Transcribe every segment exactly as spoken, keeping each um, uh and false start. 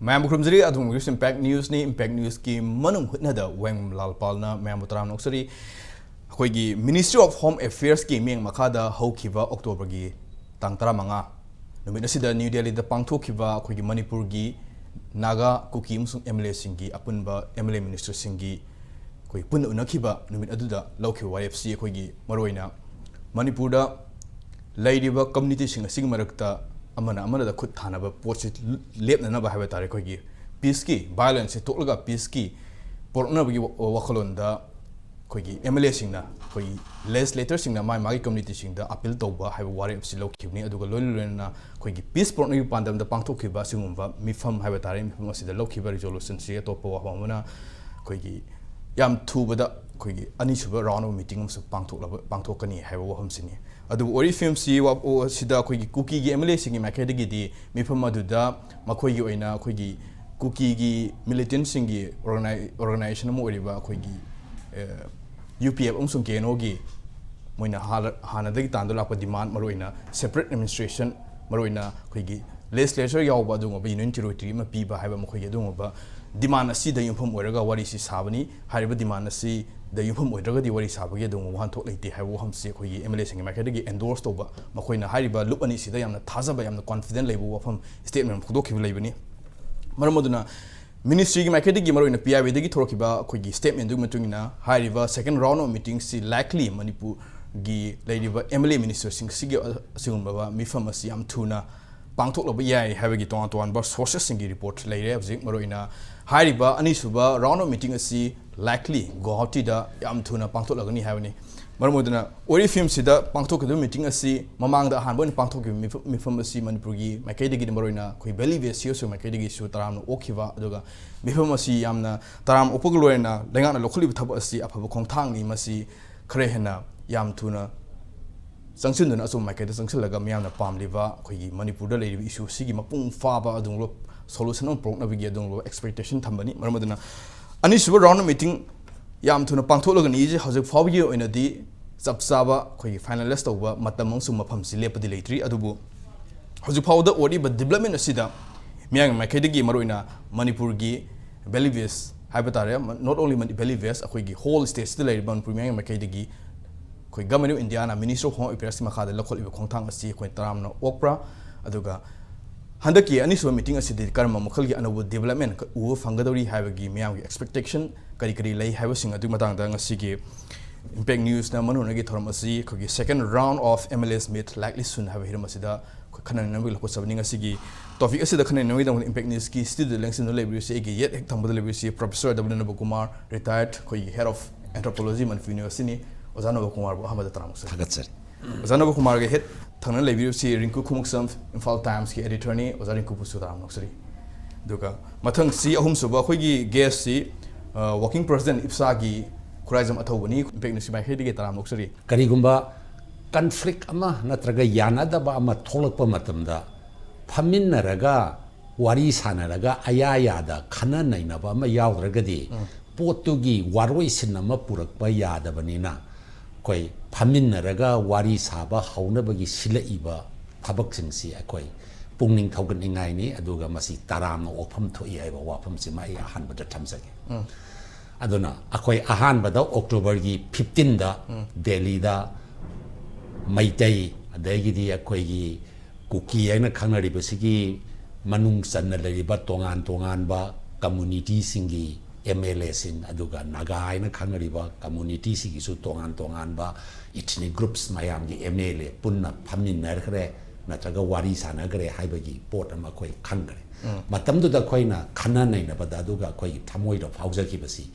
ꯃꯌꯥꯝꯕꯨ ꯈꯨꯔꯨꯝꯖꯔꯤ꯫ ꯑꯗꯣꯝꯒꯤꯁꯨ Impact Newsꯅꯤ꯫ Impact Newsꯀꯤ ꯃꯅꯨꯡ ꯍꯨꯠꯅꯗ ꯋꯦꯡ ꯂꯥꯜꯄꯥꯜꯅ ꯃꯌꯥꯝꯕꯨ ꯇꯔꯥꯝꯅ ꯑꯣꯛꯆꯔꯤ꯫ ꯑꯩꯈꯣꯏꯒꯤ Ministry of Home Affairsꯀꯤ ꯃꯤꯠꯌꯦꯡ ꯃꯈꯥꯗ ꯍꯧꯈꯤꯕ Octoberꯒꯤ ꯇꯥꯡ ꯇꯔꯥꯃꯉꯥ ꯅꯨꯃꯤꯠ ꯑꯁꯤꯗ New Delhiꯗ ꯄꯥꯡꯊꯣꯛꯈꯤꯕ ꯑꯩꯈꯣꯏꯒꯤ ꯃꯅꯤꯄꯨꯔꯒꯤ ꯅꯥꯒꯥ, ꯀꯨꯀꯤ ꯑꯃꯁꯨꯡ MLAꯁꯤꯡꯒꯤ ꯑꯄꯨꯟꯕ MLA ministerꯁꯤꯡꯒꯤ ꯑꯩꯈꯣꯏ ꯄꯨꯟꯅ ꯎꯅꯈꯤꯕ ꯅꯨꯃꯤꯠ ꯑꯗꯨꯗ ꯂꯧꯈꯤꯕ ꯋꯥꯔꯦꯞꯁꯤ ꯑꯩꯈꯣꯏꯒꯤ ꯃꯔꯨꯑꯣꯏꯅ ꯃꯅꯤꯄꯨꯔꯗ ꯂꯩꯔꯤꯕ communityꯁꯤꯡ ꯑꯁꯤꯒꯤ ꯃꯔꯛꯇ ꯑꯃꯅ ꯑꯃꯅꯗ ꯈꯨꯠ ꯊꯥꯅꯕ ꯄꯣꯠꯁꯤ ꯂꯦꯞꯅꯅꯕ ꯍꯥꯏꯕ ꯇꯥꯔꯦ, ꯑꯩꯈꯣꯏꯒꯤ peaceꯀꯤ, violenceꯁꯦ ꯇꯣꯛꯂꯒ peaceꯀꯤ ꯄꯣꯔꯛꯅꯕꯒꯤ ꯋꯥ-, ꯋꯥꯈꯜꯂꯣꯟꯗ ꯑꯩꯈꯣꯏꯒꯤ MLAꯁꯤꯡꯅ, ꯑꯩꯈꯣꯏꯒꯤ legislatorꯁꯤꯡꯅ ꯃꯥꯒꯤ ꯃꯥꯒꯤ communityꯁꯤꯡꯗ appeal ꯇꯧꯕ ꯍꯥꯏꯕ ꯋꯥꯔꯦꯞꯁꯤ ꯂꯧꯈꯤꯕꯅꯤ꯫ ꯑꯗꯨꯒ ꯂꯣꯏꯅ ꯂꯣꯏꯅꯅ ꯑꯩꯈꯣꯏꯒꯤ peace ꯄꯣꯔꯛꯅꯕꯒꯤ ꯄꯥꯟꯗꯝꯗ ꯄꯥꯡꯊꯣꯛꯈꯤꯕ ꯑꯁꯤꯒꯨꯝꯕ ꯃꯤꯐꯝ ꯍꯥꯏꯕ ꯇꯥꯔꯦ, ꯃꯤꯐꯝ ꯑꯁꯤꯗ ꯂꯧꯈꯤꯕ resolutionꯁꯤ ꯑꯇꯣꯞꯄ ꯋꯥꯐꯝ ꯑꯃꯅ ꯑꯩꯈꯣꯏꯒꯤ ꯌꯥꯝ ꯊꯨꯕꯗ ꯑꯩꯈꯣꯏꯒꯤ ꯑꯅꯤꯁꯨꯕ round of meeting ꯑꯃꯁꯨ ꯄꯥꯡꯊꯣꯛꯂꯕ, ꯄꯥꯡꯊꯣꯛꯀꯅꯤ ꯍꯥꯏꯕ ꯋꯥꯐꯝꯁꯤꯅꯤ꯫ ꯑꯗꯨꯕꯨ ꯋꯥꯔꯤ ꯐꯤꯂꯝꯁꯤ ꯋꯥ-, ꯑꯣ, ꯁꯤꯗ ꯑꯩꯈꯣꯏꯒꯤ ꯀꯨꯀꯤꯒꯤ MLAꯁꯤꯡꯒꯤ ꯃꯥꯏꯀꯩꯗꯒꯤꯗꯤ ꯃꯤꯐꯝ ꯑꯗꯨꯗ ꯃꯈꯣꯏꯒꯤ ꯑꯣꯏꯅ ꯑꯩꯈꯣꯏꯒꯤ ꯀꯨꯀꯤꯒꯤ militantꯁꯤꯡꯒꯤ organi-, organization ꯑꯃ ꯑꯣꯏꯔꯤꯕ ꯑꯩꯈꯣꯏꯒꯤ, ꯑ, UPF ꯑꯃꯁꯨꯡ KNOꯒꯤ ꯃꯣꯏꯅ ꯍꯥꯟꯅ-, ꯍꯥꯟꯅꯗꯒꯤ ꯇꯥꯟꯗꯨꯅ ꯂꯥꯛꯄ demand, ꯃꯔꯨꯑꯣꯏꯅ separate administration, ꯃꯔꯨꯑꯣꯏꯅ ꯑꯩꯈꯣꯏꯒꯤ legislature ꯌꯥꯎꯕ ꯑꯗꯨꯒꯨꯝꯂꯕ union territory ꯑꯃ ꯄꯤꯕ ꯍꯥꯏꯕ ꯃꯈꯣꯏꯒꯤ ꯑꯗꯨꯒꯨꯝꯂꯕ demand ꯑꯁꯤꯗ ꯌꯨꯝꯐꯝ ꯑꯣꯏꯔꯒ ꯋꯥꯔꯤꯁꯤ ꯁꯥꯕꯅꯤ꯫ ꯍꯥꯏꯔꯤꯕ demand ꯑꯁꯤꯗ ꯌꯨꯝꯐꯝ ꯑꯣꯏꯗ꯭ꯔꯒꯗꯤ ꯋꯥꯔꯤ ꯁꯥꯕꯒꯤ ꯑꯗꯨꯒꯨꯝꯕ ꯋꯥꯍꯟꯊꯣꯛ ꯂꯩꯇꯦ ꯍꯥꯏꯕ ꯋꯥꯐꯝꯁꯤ ꯑꯩꯈꯣꯏꯒꯤ MLAꯁꯤꯡꯒꯤ ꯃꯥꯏꯀꯩꯗꯒꯤ endorse ꯇꯧꯕ, ꯃꯈꯣꯏꯅ ꯍꯥꯏꯔꯤꯕ ꯂꯨꯞ ꯑꯅꯤꯁꯤꯗ ꯌꯥꯝꯅ ꯊꯥꯖꯕ, ꯌꯥꯝꯅ confident ꯂꯩꯕ ꯋꯥꯐꯝ statement ꯑꯃ ꯐꯣꯡꯗꯣꯛꯈꯤꯕ ꯂꯩꯕꯅꯤ꯫ ꯃꯔꯝ ꯑꯗꯨꯅ ministryꯒꯤ ꯃꯥꯏꯀꯩꯗꯒꯤ, ꯃꯔꯨꯑꯣꯏꯅ PIBꯗꯒꯤ ꯊꯣꯔꯛꯈꯤꯕ ꯑꯩꯈꯣꯏꯒꯤ statementꯗꯨꯒꯤ ꯃꯇꯨꯡ ꯏꯟꯅ, ꯍꯥꯏꯔꯤꯕ second round of meetingꯁꯤ likely ꯃꯅꯤꯄꯨꯔꯒꯤ ꯂꯩꯔꯤꯕ MLA ministerꯁꯤꯡ ꯑꯁꯤꯒꯤ, ꯑꯁꯤꯒꯨꯝꯂꯕ ꯃꯤꯐꯝ ꯑꯁꯤ ꯌꯥꯝ ꯊꯨꯅ ꯄꯥꯡꯊꯣꯛꯂꯕ ꯌꯥꯏ ꯍꯥꯏꯕꯒꯤ ꯇꯣꯉꯥꯟ ꯇꯣꯉꯥꯟꯕ sourcesꯁꯤꯡꯒꯤ report ꯂꯩꯔꯦ꯫ ꯍꯧꯖꯤꯛ ꯃꯔꯨꯑꯣꯏꯅ ꯍꯥꯏꯔꯤꯕ ꯑꯅꯤꯁꯨꯕ round of meeting ꯑꯁꯤ likely ꯒꯨꯋꯥꯍꯥꯇꯤꯗ ꯌꯥꯝ ꯊꯨꯅ ꯄꯥꯡꯊꯣꯛꯂꯒꯅꯤ ꯍꯥꯏꯕꯅꯤ꯫ ꯃꯔꯝ ꯑꯣꯏꯗꯨꯅ ꯑꯣꯔꯤ ꯐꯤꯝꯁꯤꯗ ꯄꯥꯡꯊꯣꯛꯈꯤꯕ meeting ꯑꯁꯤ ꯃꯃꯥꯡꯗ ꯑꯍꯥꯟꯕ ꯑꯣꯏꯅ ꯄꯥꯡꯊꯣꯛꯈꯤꯕ ꯃꯤꯐꯝ, ꯃꯤꯐꯝ ꯑꯁꯤ ꯃꯅꯤꯄꯨꯔꯒꯤ ꯃꯥꯏꯀꯩꯗꯒꯤꯗꯤ, ꯃꯔꯨꯑꯣꯏꯅ ꯑꯩꯈꯣꯏ Valley West CSO ꯃꯥꯏꯀꯩꯗꯒꯤꯁꯨ ꯇꯔꯥꯝꯅ ꯑꯣꯛꯈꯤꯕ, ꯑꯗꯨꯒ ꯃꯤꯐꯝ ꯑꯁꯤ ꯌꯥꯝꯅ ꯇꯔꯥꯝ ꯑꯣꯛꯄꯒ ꯂꯣꯏꯅꯅ ꯂꯩꯉꯥꯛꯅ ꯂꯧꯈꯠꯂꯤꯕ ꯊꯕꯛ ꯑꯁꯤ ꯑꯐꯕ ꯈꯣꯡꯊꯥꯡꯅꯤ, ꯃꯁꯤ ꯈꯔ ꯍꯦꯟꯅ ꯌꯥꯝ ꯊꯨꯅ ꯆꯪꯁꯤꯟꯗꯨꯅ ꯑꯆꯨꯝꯕ ꯃꯥꯏꯀꯩꯗ ꯆꯪꯁꯤꯜꯂꯒ ꯃꯤꯌꯥꯝꯅ ꯄꯥꯝꯂꯤꯕ ꯑꯩꯈꯣꯏꯒꯤ ꯃꯅꯤꯄꯨꯔꯗ ꯂꯩꯔꯤꯕ issue ꯑꯁꯤꯒꯤ ꯃꯄꯨꯡ ꯐꯥꯕ ꯑꯗꯨꯒꯨꯝꯂꯕ solution ꯑꯃ ꯄꯨꯔꯛꯅꯕꯒꯤ ꯑꯗꯨꯒꯨꯝꯂꯕ expectation ꯊꯝꯕꯅꯤ꯫ ꯃꯔꯝ ꯑꯗꯨꯅ ꯑꯅꯤꯁꯨꯕ round of meeting ꯌꯥꯝ ꯊꯨꯅ ꯄꯥꯡꯊꯣꯛꯂꯒꯅꯤ꯫ ꯍꯧꯖꯤꯛ ꯐꯥꯎꯕꯒꯤ ꯑꯣꯏꯅꯗꯤ ꯆꯞ ꯆꯥꯕ ꯑꯩꯈꯣꯏꯒꯤ finalize ꯇꯧꯕ ꯃꯇꯝ ꯑꯃꯁꯨꯡ ꯃꯐꯝꯁꯤ ꯂꯦꯞꯄꯗꯤ ꯂꯩꯇ꯭ꯔꯤ, ꯑꯗꯨꯕꯨ ꯍꯧꯖꯤꯛ ꯐꯥꯎꯕꯗ ꯑꯣꯏꯔꯤꯕ development ꯑꯁꯤꯗ ꯃꯤꯌꯥꯝꯒꯤ ꯃꯥꯏꯀꯩꯗꯒꯤ ꯃꯔꯨꯑꯣꯏꯅ ꯃꯅꯤꯄꯨꯔꯒꯤ Valley West ꯍꯥꯏꯕ ꯇꯥꯔꯦ, not only Valley West, ꯑꯩꯈꯣꯏꯒꯤ whole state ꯁꯤꯗ ꯂꯩꯔꯤꯕ ꯃꯅꯤꯄꯨꯔ ꯃꯤꯌꯥꯝꯒꯤ ꯃꯥꯏꯀꯩꯗꯒꯤ ꯑꯩꯈꯣꯏ Government of India ꯅ Ministry of Home Affairs ꯀꯤ ꯃꯈꯥꯗ ꯂꯧꯈꯠꯂꯤꯕ ꯈꯣꯡꯊꯥꯡ ꯑꯁꯤ ꯑꯩꯈꯣꯏ ꯇꯔꯥꯝꯅ ꯑꯣꯛꯄ꯭ꯔꯥ? ꯑꯗꯨꯒ ꯍꯟꯗꯛꯀꯤ ꯑꯅꯤꯁꯨꯕ meeting ꯑꯁꯤꯗꯤ ꯀꯔꯝꯕ ꯃꯈꯜꯒꯤ ꯑꯅꯧꯕ development ꯎꯕ ꯐꯪꯒꯗꯧꯔꯤ ꯍꯥꯏꯕꯒꯤ ꯃꯤꯌꯥꯝꯒꯤ expectation ꯀꯔꯤ ꯀꯔꯤ ꯂꯩ ꯍꯥꯏꯕꯁꯤꯡ ꯑꯗꯨꯒꯤ ꯃꯇꯥꯡꯗ ꯉꯁꯤꯒꯤ Impact News ꯅ ꯃꯅꯨꯡꯒꯤ ꯊꯧꯔꯝ ꯑꯁꯤ ꯑꯩꯈꯣꯏꯒꯤ Second Round of M L As Meet Likely Soon ꯍꯥꯏꯕ ꯍꯤꯔꯝ ꯑꯁꯤꯗ ꯑꯩꯈꯣꯏ ꯈꯟꯅ ꯅꯩꯅꯕꯒꯤ ꯂꯧꯈꯠꯆꯕꯅꯤ꯫ ꯉꯁꯤꯒꯤ topic ꯑꯁꯤꯗ ꯈꯟꯅ ꯅꯩꯅꯕꯒꯤꯗꯃꯛꯇ Impact News ꯀꯤ studio ꯗ ꯂꯦꯡꯁꯤꯟꯗꯨꯅ ꯂꯩꯕꯤꯔꯤꯕꯁꯤ ꯑꯩꯒꯤ ꯌꯦꯠ ꯍꯦꯛ ꯊꯪꯕꯗ ꯂꯩꯕꯤꯔꯤꯁꯤ Professor W ꯅꯕꯀꯨꯃꯥꯔ, retired, ꯑꯩꯈꯣꯏꯒꯤ Head of Anthropology Manipur University ꯅꯤ꯫ ꯑꯣꯖꯥ ꯅꯕꯀꯨꯃꯥꯔꯕꯨ ꯑꯍꯥꯟꯕꯗ ꯇꯔꯥꯝꯅ ꯑꯣꯛꯆꯔꯤ꯫ ꯊꯥꯒꯠꯆꯔꯤ꯫ ꯑꯣꯖꯥ ꯅꯕꯀꯨꯃꯥꯔꯒ ꯍꯦꯛ ꯊꯪꯅ ꯂꯩꯕꯤꯔꯤꯕꯁꯤ ꯔꯤꯡꯀꯨ ꯈꯨꯃꯨꯛꯁꯝ, Imphal Times ꯀꯤ editor ꯅꯤ꯫ ꯑꯣꯖꯥ ꯔꯤꯡꯀꯨꯕꯨꯁꯨ ꯇꯔꯥꯝꯅ ꯑꯣꯛꯆꯔꯤ꯫ ꯑꯗꯨꯒ ꯃꯊꯪꯁꯤ ꯑꯍꯨꯝꯁꯨꯕ ꯑꯩꯈꯣꯏꯒꯤ guest ꯁꯤ, ꯑ, Working President ꯏꯞꯁꯥꯒꯤ Khuraijam ꯑꯊꯧꯕꯅꯤ꯫ Impact News ꯀꯤ ꯃꯥꯏꯀꯩꯗꯒꯤ ꯇꯔꯥꯝꯅ ꯑꯣꯛꯆꯔꯤ꯫ ꯀꯔꯤꯒꯨꯝꯕ conflict ꯑꯃ ꯅꯠꯇ꯭ꯔꯒ ꯌꯥꯅꯗꯕ ꯑꯃ ꯊꯣꯛꯂꯛꯄ ꯃꯇꯝꯗ ꯐꯝꯃꯤꯟꯅꯔꯒ ꯋꯥꯔꯤ ꯁꯥꯟꯅꯔꯒ ꯑꯌꯥ ꯌꯥꯗ ꯈꯟꯅ ꯅꯩꯅꯕ ꯑꯃ ꯌꯥꯎꯗ꯭ꯔꯒꯗꯤ ꯄꯣꯠꯇꯨꯒꯤ ꯋꯥꯔꯣꯏꯁꯤꯟ ꯑꯃ ꯄꯨꯔꯛꯄ ꯌꯥꯗꯕꯅꯤꯅ, ꯑꯩꯈꯣꯏ ꯐꯝꯃꯤꯟꯅꯔꯒ ꯋꯥꯔꯤ ꯁꯥꯕ ꯍꯧꯅꯕꯒꯤ ꯁꯤꯜꯂꯛꯏꯕ ꯊꯕꯛꯁꯤꯡꯁꯤ ꯑꯩꯈꯣꯏ ꯄꯨꯛꯅꯤꯡ ꯊꯧꯒꯠꯅꯤꯡꯉꯥꯏꯅꯤ꯫ ꯑꯗꯨꯒ ꯃꯁꯤ ꯇꯔꯥꯝꯅ ꯑꯣꯛꯐꯝ ꯊꯣꯛꯏ ꯍꯥꯏꯕ ꯋꯥꯐꯝꯁꯤꯃ ꯑꯩ ꯑꯍꯥꯟꯕꯗ ꯊꯝꯖꯒꯦ꯫ ꯑꯗꯨꯅ ꯑꯩꯈꯣꯏ ꯑꯍꯥꯟꯕꯗ October ꯒꯤ fifteen ꯗ ꯗꯦꯜꯂꯤꯗ ꯃꯩꯇꯩ, ꯑꯗꯒꯤꯗꯤ ꯑꯩꯈꯣꯏꯒꯤ ꯀꯨꯀꯤ ꯍꯥꯏꯅ ꯈꯪꯅꯔꯤꯕꯁꯤꯒꯤ ꯃꯅꯨꯡ ꯆꯟꯅ ꯂꯩꯔꯤꯕ ꯇꯣꯉꯥꯟ ꯇꯣꯉꯥꯟꯕ community ꯁꯤꯡꯒꯤ M L A ꯁꯤꯡ, ꯑꯗꯨꯒ ꯅꯥꯒꯥ ꯍꯥꯏꯅ ꯈꯪꯅꯔꯤꯕ community ꯁꯤꯒꯤꯁꯨ ꯇꯣꯉꯥꯟ ꯇꯣꯉꯥꯟꯕ ethnic groups ꯃꯌꯥꯝꯒꯤ M L A ꯄꯨꯟꯅ ꯐꯝꯃꯤꯟꯅꯈ꯭ꯔꯦ, ꯅꯠꯇ꯭ꯔꯒ ꯋꯥꯔꯤ ꯁꯥꯟꯅꯈ꯭ꯔꯦ ꯍꯥꯏꯕꯒꯤ ꯄꯣꯠ ꯑꯃ ꯑꯩꯈꯣꯏ ꯈꯪꯈ꯭ꯔꯦ꯫ ꯃꯇꯝꯗꯨꯗ ꯑꯩꯈꯣꯏꯅ ꯈꯟꯅ ꯅꯩꯅꯕꯗ ꯑꯗꯨꯒ ꯑꯩꯈꯣꯏꯒꯤ ꯊꯃꯣꯏꯗ ꯐꯥꯎꯖꯈꯤꯕꯁꯤ,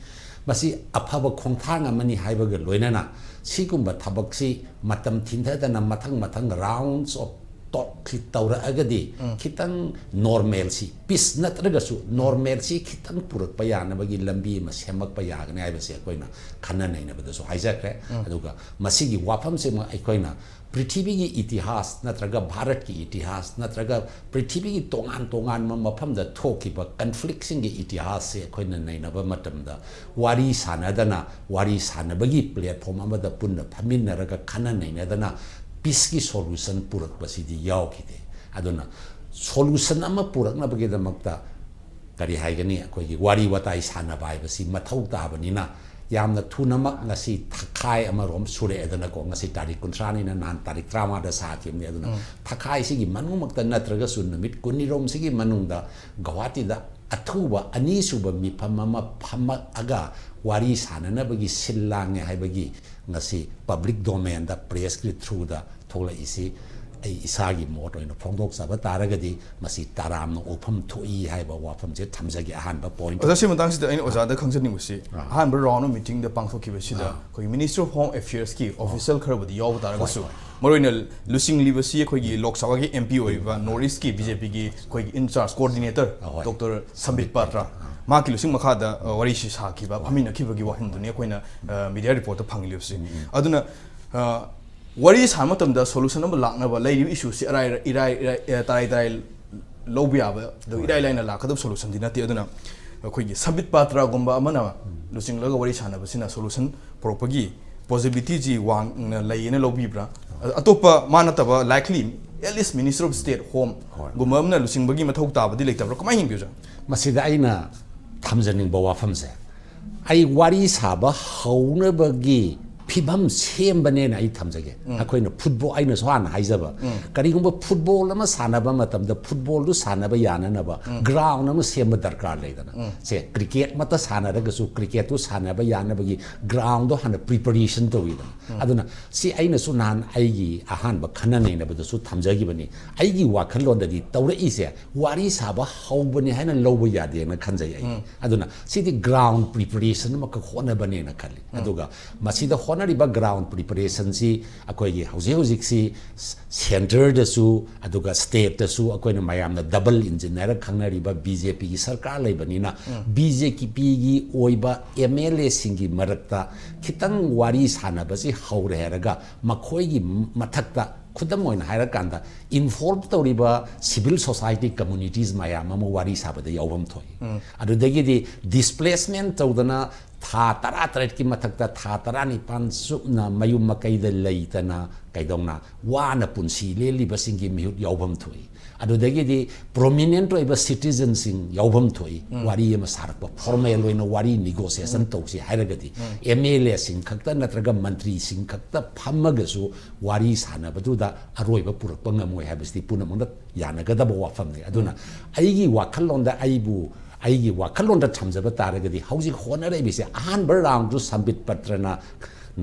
ꯃꯁꯤ ꯑꯐꯕ ꯈꯣꯡꯊꯥꯡ ꯑꯃꯅꯤ ꯍꯥꯏꯕꯒ ꯂꯣꯏꯅꯅ ꯁꯤꯒꯨꯝꯕ ꯊꯕꯛꯁꯤ ꯃꯇꯝ ꯊꯤꯟꯊꯗꯅ ꯃꯊꯪ ꯃꯊꯪ rounds of talk ꯇꯧꯔꯛꯑꯒꯗꯤ ꯈꯤꯇꯪ normalcy, peace ꯅꯠꯇ꯭ꯔꯒꯁꯨ normalcy ꯈꯤꯇꯪ ꯄꯨꯔꯛꯄ ꯌꯥꯅꯕꯒꯤ ꯂꯝꯕꯤ ꯑꯃ ꯁꯦꯝꯃꯛꯄ ꯌꯥꯒꯅꯤ ꯍꯥꯏꯕꯁꯦ ꯑꯩꯈꯣꯏꯅ ꯈꯟꯅ ꯅꯩꯅꯕꯗꯁꯨ ꯍꯥꯏꯖꯈ꯭ꯔꯦ꯫ ꯑꯗꯨꯒ ꯃꯁꯤꯒꯤ ꯋꯥꯐꯝꯁꯤꯃ ꯑꯩꯈꯣꯏꯅ ꯄ꯭ꯔꯤꯊꯤꯕꯤꯒꯤ ꯏꯇꯤꯍꯥꯁ ꯅꯠꯇ꯭ꯔꯒ ꯚꯥꯔꯠꯀꯤ ꯏꯇꯤꯍꯥꯁ ꯅꯠꯇ꯭ꯔꯒ ꯄ꯭ꯔꯤꯊꯤꯕꯤꯒꯤ ꯇꯣꯉꯥꯟ ꯇꯣꯉꯥꯟꯕ ꯃꯐꯝꯗ ꯊꯣꯛꯈꯤꯕ conflict ꯁꯤꯡꯒꯤ ꯏꯇꯤꯍꯥꯁꯁꯦ ꯑꯩꯈꯣꯏꯅ ꯅꯩꯅꯕ ꯃꯇꯝꯗ ꯋꯥꯔꯤ ꯁꯥꯟꯅꯗꯅ, ꯋꯥꯔꯤ ꯁꯥꯟꯅꯕꯒꯤ platform ꯑꯃꯗ ꯄꯨꯟꯅ ꯐꯝꯃꯤꯟꯅꯔꯒ ꯈꯟꯅ ꯅꯩꯅꯗꯅ peace ꯀꯤ solution ꯄꯨꯔꯛꯄꯁꯤꯗꯤ ꯌꯥꯎꯈꯤꯗꯦ꯫ ꯑꯗꯨꯅ ꯁꯣꯂꯨꯁꯟ ꯑꯃ ꯄꯨꯔꯛꯅꯕꯒꯤꯗꯃꯛꯇ ꯀꯔꯤ ꯍꯥꯏꯒꯅꯤ, ꯑꯩꯈꯣꯏꯒꯤ ꯋꯥꯔꯤ ꯋꯥꯇꯥꯏ ꯁꯥꯟꯅꯕ ꯍꯥꯏꯕꯁꯤ ꯃꯊꯧ ꯇꯥꯕꯅꯤꯅ, ꯌꯥꯝꯅ ꯊꯨꯅꯃꯛ ꯉꯁꯤ ꯊꯈꯥꯏ ꯑꯃꯔꯣꯝ ꯁꯨꯔꯛꯑꯦꯗꯅꯀꯣ, ꯉꯁꯤ ꯇꯥꯔꯤꯛ ꯀꯨꯟꯊ꯭ꯔꯥꯅꯤꯅ, ꯅꯍꯥꯟ ꯇꯥꯔꯤꯛ ꯇꯔꯥꯃꯉꯥꯗ ꯁꯥꯈꯤꯕꯅꯤ꯫ ꯑꯗꯨꯅ ꯊꯈꯥꯏꯁꯤꯒꯤ ꯃꯅꯨꯡꯃꯛꯇ ꯅꯠꯇ꯭ꯔꯒꯁꯨ ꯅꯨꯃꯤꯠ ꯀꯨꯟꯅꯤꯔꯣꯝꯁꯤꯒꯤ ꯃꯅꯨꯡꯗ ꯒꯧꯍꯥꯇꯤꯗ ꯑꯊꯨꯕ ꯑꯅꯤꯁꯨꯕ ꯃꯤꯐꯝ ꯑꯃ ꯐꯝꯃꯛꯑꯒ ꯋꯥꯔꯤ ꯁꯥꯟꯅꯅꯕꯒꯤ ꯁꯤꯜ ꯂꯥꯡꯉꯦ ꯍꯥꯏꯕꯒꯤ ꯉꯁꯤ ꯄꯕ꯭ꯂꯤꯛ ꯗꯣꯃꯦꯟꯗ ꯄ꯭ꯔꯦꯁꯀꯤ ꯊ꯭ꯔꯨꯗ ꯊꯣꯛꯂꯛꯏꯁꯤ ꯑꯩ ꯏꯁꯥꯒꯤ ꯃꯣꯠ ꯑꯣꯏꯅ ꯐꯣꯡꯗꯣꯛꯆꯕ ꯇꯥꯔꯒꯗꯤ, ꯃꯁꯤ ꯇꯔꯥꯝꯅ ꯑꯣꯛꯐꯝ ꯊꯣꯛꯏ ꯍꯥꯏꯕ ꯋꯥꯐꯝꯁꯦ ꯊꯝꯖꯒꯦ, ꯑꯍꯥꯟꯕ ꯄꯣꯏꯟꯠ꯫ ꯑꯣꯖꯥ, ꯁꯤ ꯃꯇꯥꯡꯁꯤꯗ ꯑꯩꯅ ꯑꯣꯖꯥꯗ ꯈꯪꯖꯅꯤꯡꯕꯁꯤ, ꯑꯍꯥꯟꯕ ꯔꯥꯎꯟ ꯑꯣꯐ ꯃꯤꯇꯤꯡꯗ ꯄꯥꯡꯊꯣꯛꯈꯤꯕꯁꯤꯗ ꯑꯩꯈꯣꯏꯒꯤ ꯃꯤꯅꯤꯁꯇ꯭ꯔꯤ ꯑꯣꯐ ꯍꯣꯝ ꯑꯦꯐꯤꯌꯔꯁꯀꯤ ꯑꯣꯐꯤꯁꯤꯌꯦꯜ ꯈꯔꯕꯨꯗꯤ ꯌꯥꯎꯕ ꯇꯥꯔꯒꯁꯨ, ꯃꯔꯨꯑꯣꯏꯅ ꯂꯨꯆꯤꯡꯂꯤꯕꯁꯤ ꯑꯩꯈꯣꯏꯒꯤ ꯂꯣꯛ ꯁꯚꯥꯒꯤ ꯑꯦꯝ ꯄꯤ ꯑꯣꯏꯔꯤꯕ ꯅꯣꯔꯠ ꯏꯁꯀꯤ ꯕꯤ ꯖꯦ ꯄꯤꯒꯤ ꯑꯩꯈꯣꯏꯒꯤ ꯏꯟꯆꯥꯔꯖ ꯀꯣꯑꯣꯔꯗꯤꯅꯦꯇꯔ ꯑꯍꯣꯏ꯫ ꯗꯣꯛꯇꯔ ꯁꯝꯕꯤꯠ ꯄꯥꯇ꯭ꯔ, ꯃꯍꯥꯛꯀꯤ ꯂꯨꯆꯤꯡ ꯃꯈꯥꯗ ꯑ, ꯋꯥꯔꯤꯁꯤ ꯁꯥꯈꯤꯕ, ꯐꯝꯃꯤꯟꯅꯈꯤꯕꯒꯤ ꯋꯥꯐꯝꯗꯨꯅꯤ ꯑꯩꯈꯣꯏꯅ ꯃꯤꯗꯤꯌꯥ ꯔꯤꯄꯣꯔꯠꯇ ꯐꯪꯂꯤꯕꯁꯤ꯫ ꯑꯗꯨꯅ ꯑ, ꯋꯥꯔꯤ ꯁꯥꯕ ꯃꯇꯝꯗ ꯁꯣꯂꯨꯁꯟ ꯑꯃ ꯂꯥꯛꯅꯕ ꯂꯩꯔꯤꯕ ꯏꯁꯨꯁꯤ ꯑꯔꯥꯏ ꯏꯔꯥꯏ ꯏꯔꯥꯏ ꯑ, ꯇꯔꯥꯏ ꯇꯔꯥꯏ ꯂꯧꯕ ꯌꯥꯕ, ꯑꯗꯨ ꯏꯔꯥꯏ ꯂꯥꯏꯅ ꯂꯥꯛꯀꯗꯕ ꯁꯣꯂꯨꯁꯟꯗꯤ ꯅꯠꯇꯦ꯫ ꯑꯗꯨꯅ ꯑꯩꯈꯣꯏꯒꯤ ꯁꯝꯕꯤꯠ ꯄꯥꯇ꯭ꯔꯒꯨꯝꯕ ꯑꯃꯅ ꯂꯨꯆꯤꯡꯂꯒ ꯋꯥꯔꯤ ꯁꯥꯟꯅꯕꯁꯤꯅ ꯁꯣꯂꯨꯁꯟ ꯄꯨꯔꯛꯄꯒꯤ ꯄꯣꯖꯤꯕꯤꯂꯤꯇꯤꯁꯤ ꯋꯥꯡꯅ ꯂꯩꯌꯦꯅ ꯂꯧꯕꯤꯕ꯭ꯔꯥ? ꯑ-, ꯑꯇꯣꯞꯄ ꯃꯥ ꯅꯠꯇꯕ, ꯂꯥꯏꯛꯂꯤ at least minister of state ꯍꯣꯝꯒꯨꯝꯕ ꯑꯃꯅ ꯂꯨꯆꯤꯡꯕꯒꯤ ꯃꯊꯧ ꯇꯥꯕꯗꯤ ꯂꯩꯇꯕ꯭ꯔꯥ? ꯀꯃꯥꯏꯅ ꯌꯦꯡꯕꯤꯕ, ꯑꯣꯖꯥ? ꯃꯁꯤꯗ ꯑꯩꯅ ꯊꯝꯖꯅꯤꯡꯕ ꯋꯥꯐꯝꯁꯦ, ꯑꯩ ꯋꯥꯔꯤ ꯁꯥꯕ ꯍꯧꯅꯕꯒꯤ ꯐꯤꯕꯝ ꯁꯦꯝꯕꯅꯦꯅ ꯑꯩ ꯊꯝꯖꯒꯦ꯫ ꯑꯩꯈꯣꯏꯅ ꯐꯨꯠꯕꯣꯜ, ꯑꯩꯅꯁꯨ ꯍꯥꯟꯅ ꯍꯥꯏꯖꯕ, ꯀꯔꯤꯒꯨꯝꯕ ꯐꯨꯠꯕꯣꯜ ꯑꯃ ꯁꯥꯟꯅꯕ ꯃꯇꯝꯗ ꯐꯨꯠꯕꯣꯜꯗꯨ ꯁꯥꯟꯅꯕ ꯌꯥꯅꯅꯕ ꯒ꯭ꯔꯥꯎꯟ ꯑꯃ ꯁꯦꯝꯕ ꯗꯔꯀꯥꯔ ꯂꯩꯗꯅ꯫ ꯁꯦ, ꯀ꯭ꯔꯤꯀꯦꯠꯃꯛꯇ ꯁꯥꯟꯅꯔꯒꯁꯨ ꯀ꯭ꯔꯤꯀꯦꯠꯇꯨ ꯁꯥꯟꯅꯕ ꯌꯥꯅꯕꯒꯤ ꯒ꯭ꯔꯥꯎꯟꯗꯣ ꯍꯥꯟꯅ ꯄ꯭ꯔꯤꯄꯔꯦꯁꯟ ꯇꯧꯋꯤꯗꯅ꯫ ꯑꯗꯨꯅ ꯁꯤ ꯑꯩꯅꯁꯨ ꯅꯍꯥꯟ ꯑꯩꯒꯤ ꯑꯍꯥꯟꯕ ꯈꯟꯅ ꯅꯩꯅꯕꯗꯁꯨ ꯊꯝꯖꯈꯤꯕꯅꯤ꯫ ꯑꯩꯒꯤ ꯋꯥꯈꯜꯂꯣꯟꯗꯗꯤ ꯇꯧꯔꯛꯏꯁꯦ ꯋꯥꯔꯤ ꯁꯥꯕ ꯍꯧꯕꯅꯤ ꯍꯥꯏꯅ ꯂꯧꯕ ꯌꯥꯗꯦꯅ ꯈꯟꯖꯩ ꯑꯩ꯫ ꯑꯗꯨꯅ ꯁꯤꯗꯤ ꯒ꯭ꯔꯥꯎꯟ ꯄ꯭ꯔꯤꯄꯔꯦꯁꯟ ꯑꯃꯈꯛ ꯍꯣꯠꯅꯕꯅꯦꯅ ꯈꯜꯂꯤ꯫ ꯑꯗꯨꯒ ꯃꯁꯤꯗ ꯍꯣꯠꯅꯔꯤꯕ ꯒ꯭ꯔꯥꯎꯟ ꯄ꯭ꯔꯤꯄꯔꯦꯁꯟꯁꯤ ꯑꯩꯈꯣꯏꯒꯤ ꯍꯧꯖꯤꯛ ꯍꯧꯖꯤꯛꯁꯤ ꯁꯦꯟꯇꯔꯗꯁꯨ ꯑꯗꯨꯒ ꯁ꯭ꯇꯦꯠꯇꯁꯨ ꯑꯩꯈꯣꯏꯅ ꯃꯌꯥꯝꯅ ꯗꯕꯜ ꯏꯟꯖꯤꯟ ꯍꯥꯏꯔꯒ ꯈꯪꯅꯔꯤꯕ ꯕꯤ ꯖꯦ ꯄꯤꯒꯤ ꯁꯔꯀꯥꯔ ꯂꯩꯕꯅꯤꯅ, ꯕꯤ ꯖꯦ ꯄꯤꯒꯤ ꯑꯣꯏꯕ ꯑꯦꯝ ꯑꯦꯜ ꯑꯦꯁꯤꯡꯒꯤ ꯃꯔꯛꯇ ꯈꯤꯇꯪ ꯋꯥꯔꯤ ꯁꯥꯟꯅꯕꯁꯤ ꯍꯧꯔꯦ ꯍꯥꯏꯔꯒ ꯃꯈꯣꯏꯒꯤ ꯃꯊꯛꯇ, ꯈꯨꯗꯝ ꯑꯣꯏꯅ ꯍꯥꯏꯔꯀꯥꯟꯗ, ꯏꯟꯚꯣꯜꯕ ꯇꯧꯔꯤꯕ ꯁꯤꯚꯤꯜ ꯁꯣꯁꯥꯏꯇꯤ ꯀꯝꯃꯨꯅꯤꯇꯤꯁ ꯃꯌꯥꯝ ꯑꯃ ꯋꯥꯔꯤ ꯁꯥꯕꯗ ꯌꯥꯎꯐꯝ ꯊꯣꯛꯏ꯫ ꯑꯗꯨꯗꯒꯤꯗꯤ ꯗꯤꯁꯄ꯭ꯂꯦꯁꯃꯦꯟ ꯇꯧꯗꯅ ꯊꯥ ꯇꯔꯥ ꯇꯔꯦꯠꯀꯤ ꯃꯊꯛꯇ ꯊꯥ ꯇꯔꯥꯅꯤꯄꯥꯟ ꯆꯨꯞꯅ ꯃꯌꯨꯝ ꯃꯀꯩꯗ ꯂꯩꯇꯅ ꯀꯩꯗꯧꯅ ꯋꯥꯅ ꯄꯨꯟꯁꯤ ꯂꯦꯜꯂꯤꯕꯁꯤꯡꯒꯤ ꯃꯤꯍꯨꯠ ꯌꯥꯎꯐꯝ ꯊꯣꯛꯏ꯫ ꯑꯗꯨꯗꯒꯤꯗꯤ ꯄ꯭ꯔꯣꯃꯤꯅꯦꯟꯠ ꯑꯣꯏꯕ ꯁꯤꯇꯤꯖꯟꯁꯤꯡ ꯌꯥꯎꯐꯝ ꯊꯣꯛꯏ꯫ ꯋꯥꯔꯤ ꯑꯃ ꯁꯥꯔꯛꯄ, ꯐꯣꯔꯃꯦꯜ ꯑꯣꯏꯅ ꯋꯥꯔꯤ ꯅꯤꯒꯣꯁꯤꯌꯦꯁꯟ ꯇꯧꯁꯤ ꯍꯥꯏꯔꯒꯗꯤ ꯑꯦꯝ ꯑꯦꯜ ꯑꯦꯁꯤꯡ ꯈꯛꯇ ꯅꯠꯇ꯭ꯔꯒ ꯃꯟꯇ꯭ꯔꯤꯁꯤꯡ ꯈꯛꯇ ꯐꯝꯃꯒꯁꯨ ꯋꯥꯔꯤ ꯁꯥꯟꯅꯕꯗꯨꯗ ꯑꯔꯣꯏꯕ ꯄꯨꯔꯛꯄ ꯉꯝꯃꯣꯏ ꯍꯥꯏꯕꯁꯤꯗꯤ ꯄꯨꯝꯅꯃꯛꯅ ꯌꯥꯅꯒꯗꯕ ꯋꯥꯐꯝꯅꯤ꯫ ꯑꯗꯨꯅ ꯑꯩꯒꯤ ꯋꯥꯈꯜꯂꯣꯟꯗ ꯑꯩꯕꯨ ꯑꯩꯒꯤ ꯋꯥꯈꯜꯂꯣꯟꯗ ꯊꯝꯖꯕ ꯇꯥꯔꯒꯗꯤ ꯍꯧꯖꯤꯛ ꯍꯣꯠꯅꯔꯛꯏꯕꯁꯦ ꯑꯍꯥꯟꯕ ꯔꯥꯎꯟꯗꯨ ꯁꯝꯕꯤꯠ ꯄꯇ꯭ꯔꯅ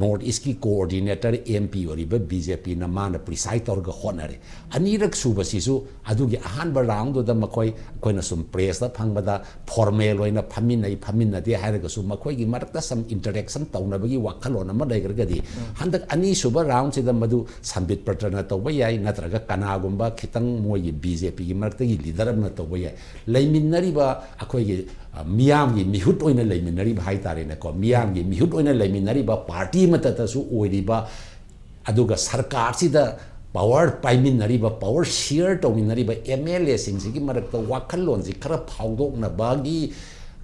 ꯅꯣꯔꯠ ꯏꯁꯀꯤ ꯀꯣꯑꯣꯔꯗꯤꯅꯦꯇꯔ ꯑꯦꯝ ꯄꯤ ꯑꯣꯏꯔꯤꯕ ꯕꯤ ꯖꯦ ꯄꯤꯅ ꯃꯥꯅ ꯄ꯭ꯔꯤꯁꯥꯏꯠ ꯇꯧꯔꯒ ꯍꯣꯠꯅꯔꯦ꯫ ꯑꯅꯤꯔꯛ ꯁꯨꯕꯁꯤꯁꯨ ꯑꯗꯨꯒꯤ ꯑꯍꯥꯟꯕ ꯔꯥꯎꯟꯗꯨꯗ ꯃꯈꯣꯏ, ꯑꯩꯈꯣꯏꯅ ꯁꯨꯝ ꯄ꯭ꯔꯦꯁꯇ ꯐꯪꯕꯗ ꯐꯣꯔꯃꯦꯜ ꯑꯣꯏꯅ ꯐꯝꯃꯤꯟꯅꯩ ꯐꯝꯃꯤꯟꯅꯗꯦ ꯍꯥꯏꯔꯒꯁꯨ ꯃꯈꯣꯏꯒꯤ ꯃꯔꯛꯇ ꯁꯝ ꯏꯟꯇꯔꯦꯛꯁꯟ ꯇꯧꯅꯕꯒꯤ ꯋꯥꯈꯜꯂꯣꯟ ꯑꯃ ꯂꯩꯈ꯭ꯔꯒꯗꯤ ꯍꯟꯗꯛ ꯑꯅꯤꯁꯨꯕ ꯔꯥꯎꯟꯁꯤꯗ ꯃꯗꯨ ꯁꯝꯕꯤꯠ ꯄꯇ꯭ꯔꯅ ꯇꯧꯕ ꯌꯥꯏ, ꯅꯠꯇ꯭ꯔꯒ ꯀꯅꯥꯒꯨꯝꯕ ꯈꯤꯇꯪ ꯃꯣꯏꯒꯤ ꯕꯤ ꯖꯦ ꯄꯤꯒꯤ ꯃꯔꯛꯇꯒꯤ ꯂꯤꯗꯔ ꯑꯃꯅ ꯇꯧꯕ ꯌꯥꯏ꯫ ꯂꯩꯃꯤꯟꯅꯔꯤꯕ ꯑꯩꯈꯣꯏꯒꯤ, ꯑ, ꯃꯤꯌꯥꯝꯒꯤ ꯃꯤꯍꯨꯠ ꯑꯣꯏꯅ ꯂꯩꯃꯤꯟꯅꯔꯤꯕ ꯍꯥꯏ ꯇꯥꯔꯦꯅꯦꯀꯣ, ꯃꯤꯌꯥꯝꯒꯤ ꯃꯤꯍꯨꯠ ꯑꯣꯏꯅ ꯂꯩꯃꯤꯟꯅꯔꯤꯕ ꯄꯥꯔꯇꯤ ꯑꯃꯠꯇꯗꯁꯨ ꯑꯣꯏꯔꯤꯕ, ꯑꯗꯨꯒ ꯁꯔꯀꯥꯔꯁꯤꯗ ꯄꯋꯥꯔ ꯄꯥꯏꯃꯤꯟꯅꯔꯤꯕ, ꯄꯋꯥꯔ ꯁꯤꯌꯔ ꯇꯧꯃꯤꯟꯅꯔꯤꯕ ꯑꯦꯝ ꯑꯦꯜ ꯑꯦꯁꯤꯡꯁꯤꯒꯤ ꯃꯔꯛꯇ ꯋꯥꯈꯜꯂꯣꯟꯁꯤ ꯈꯔ ꯐꯥꯎꯗꯣꯛꯅꯕꯒꯤ